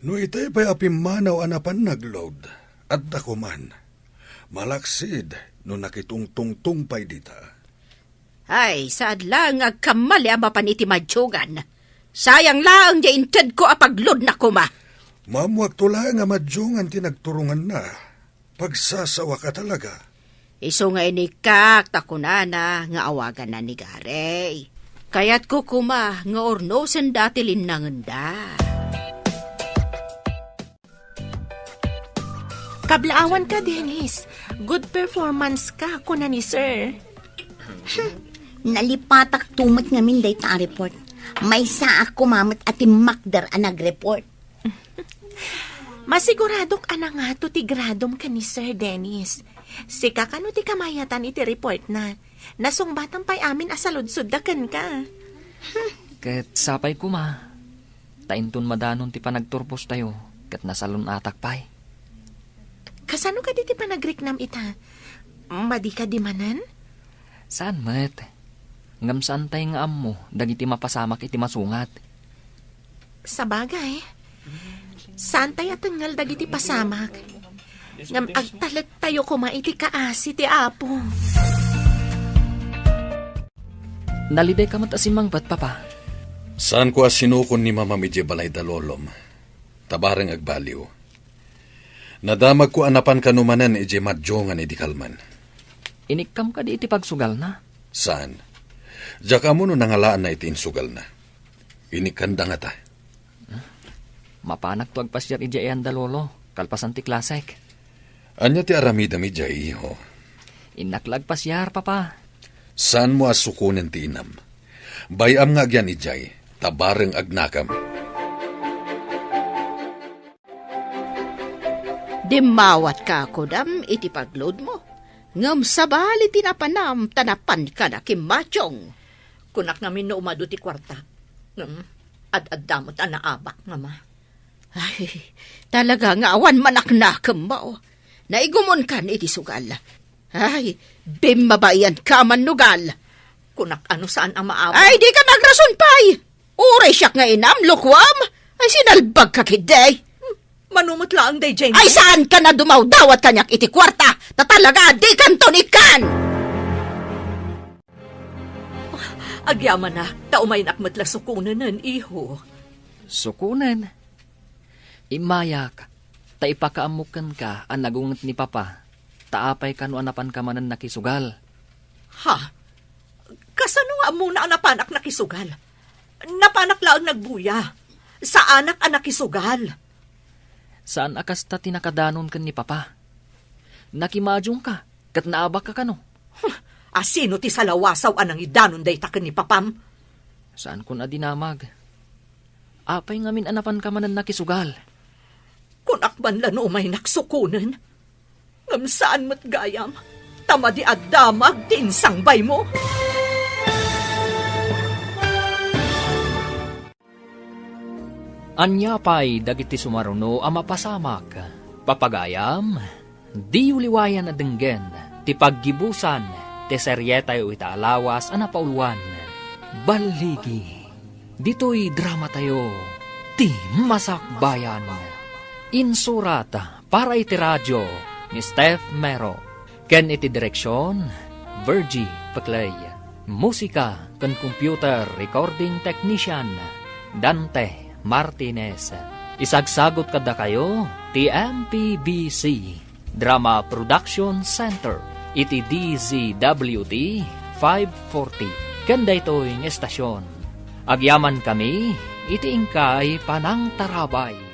No itay pay a pimmanaw a napan nag-load, adda koman. Malaksid no nakitungtungtong pay dita. Ay, saad laeng nga agkammali a mapan iti madiongan. Sayang laeng diay intedko a pag-load na koma. Maammoakto laeng a madiongan ti nagturonganna. Pagsasawak a talaga. Isu nga inikkak ta kunana nga awaganna ni Gary. Payatko koma nga urnosenda ti linnangenda. Kablaawanka, Dennis. Good performance ka, kuna ni Sir. Nalipatak to met ngamin dayta a report. Maysaak koma met a timmakder a nag-report. Masiguradok a nangato ti gradom ken ni Sir Dennis. Sika kano ti kamayatan iti report na. Nasungbatam pay amin a saludsodda kenka. Ket sapay koma, ta inton madanon ti panagturpostayo, ket nasalun-atak pay. Kasano kadi ti panagriknam ita? Madi kadi manen? Saan met. Ngem saantay nga ammo dagiti mapasamak iti masungat. Sabagay, saantay a tengngel dagiti pasamak. Ngem agtalektayo koma iti kaasi ti Apo. Nalidayka met a simmangpet, Papa. Saanko a sinukon ni Mamam idiay balay da Lolom. Ta bareng agbaliw. Nadamagko a napan kano manen idiay madiongan idi kalman. Inikkam kadi iti pagsugalna? Saan. Diak ammo no nangalaanna iti insugalna. Inikkanda ngata. Mapanakto agpasiar idiay ayan da Lolo, kalpasan ti klasek. Ania ti aramidem idiay, iho? Innak la agpasiar, Papa. Saanmo a sukonen ti inam. Bay-am nga agyan idiay, ta bareng agnakam. Dimmawatka, kudam, iti pagludmo. Ngem sabali ti napanam, ta napanka na kimmationg. Kunak ngamin no umadu ti kuarta. Ngem, ad-adda met a naabak, Mama. Ay, talaga nga awan manaknakemmo. Naigumonkan iti sugal. Ay, bimmabaianka, mannugal. Kunak a no saan a maabak. Ay, dika magrason pay! Uray siak nga inam, lukuam! Ay, sinalbagka ketdi! Hmm, mano met laeng daydiay. Ay, saanka a dumawdawat kaniak iti kuarta, ta talaga dikanton ikkan! Agyamanak, ta umaynak met la sukonenen, iho. Sukonen? Immayak, ta ipakaammok kenka a nagunget ni Papa, ta apay kano a napanka manen nakisugal. Ha? Kasano nga ammona a napanak nakisugal? Napanak laeng nagbuya. Saanak a nakisugal. Saan a kasta ti nakadanon ken ni Papa. Nakimadiongka, ket naabakka kano. Huh, a sino ti salawasaw a nangidanon dayta ken ni Papam? Saankon a dinamag. Apay ngamin a napanka manen nakisugal? Kunak man la no umaynak sukonen. Ngem saan met gayam, ta madi a damag ti insangbaymo. Ania pay dagiti sumaruno a mapasamak? Papagayam, diyo liwayan a denggen ti paggibusan ti serietayo ita a lawas a napauluan, Balligi. Ditoy dramatayo, Ti Masakbayan. Insurat para iti radio ni Steph Mero, ken iti direksion, Virgie Peclay. Musika ken computer recording technician, Dante Martinez. Isagsagut kadakayo ti M P B C Drama Production Center iti D Z W T five forty. Ken daytoy nga estasion, agyamankami iti inkay panangtarabay.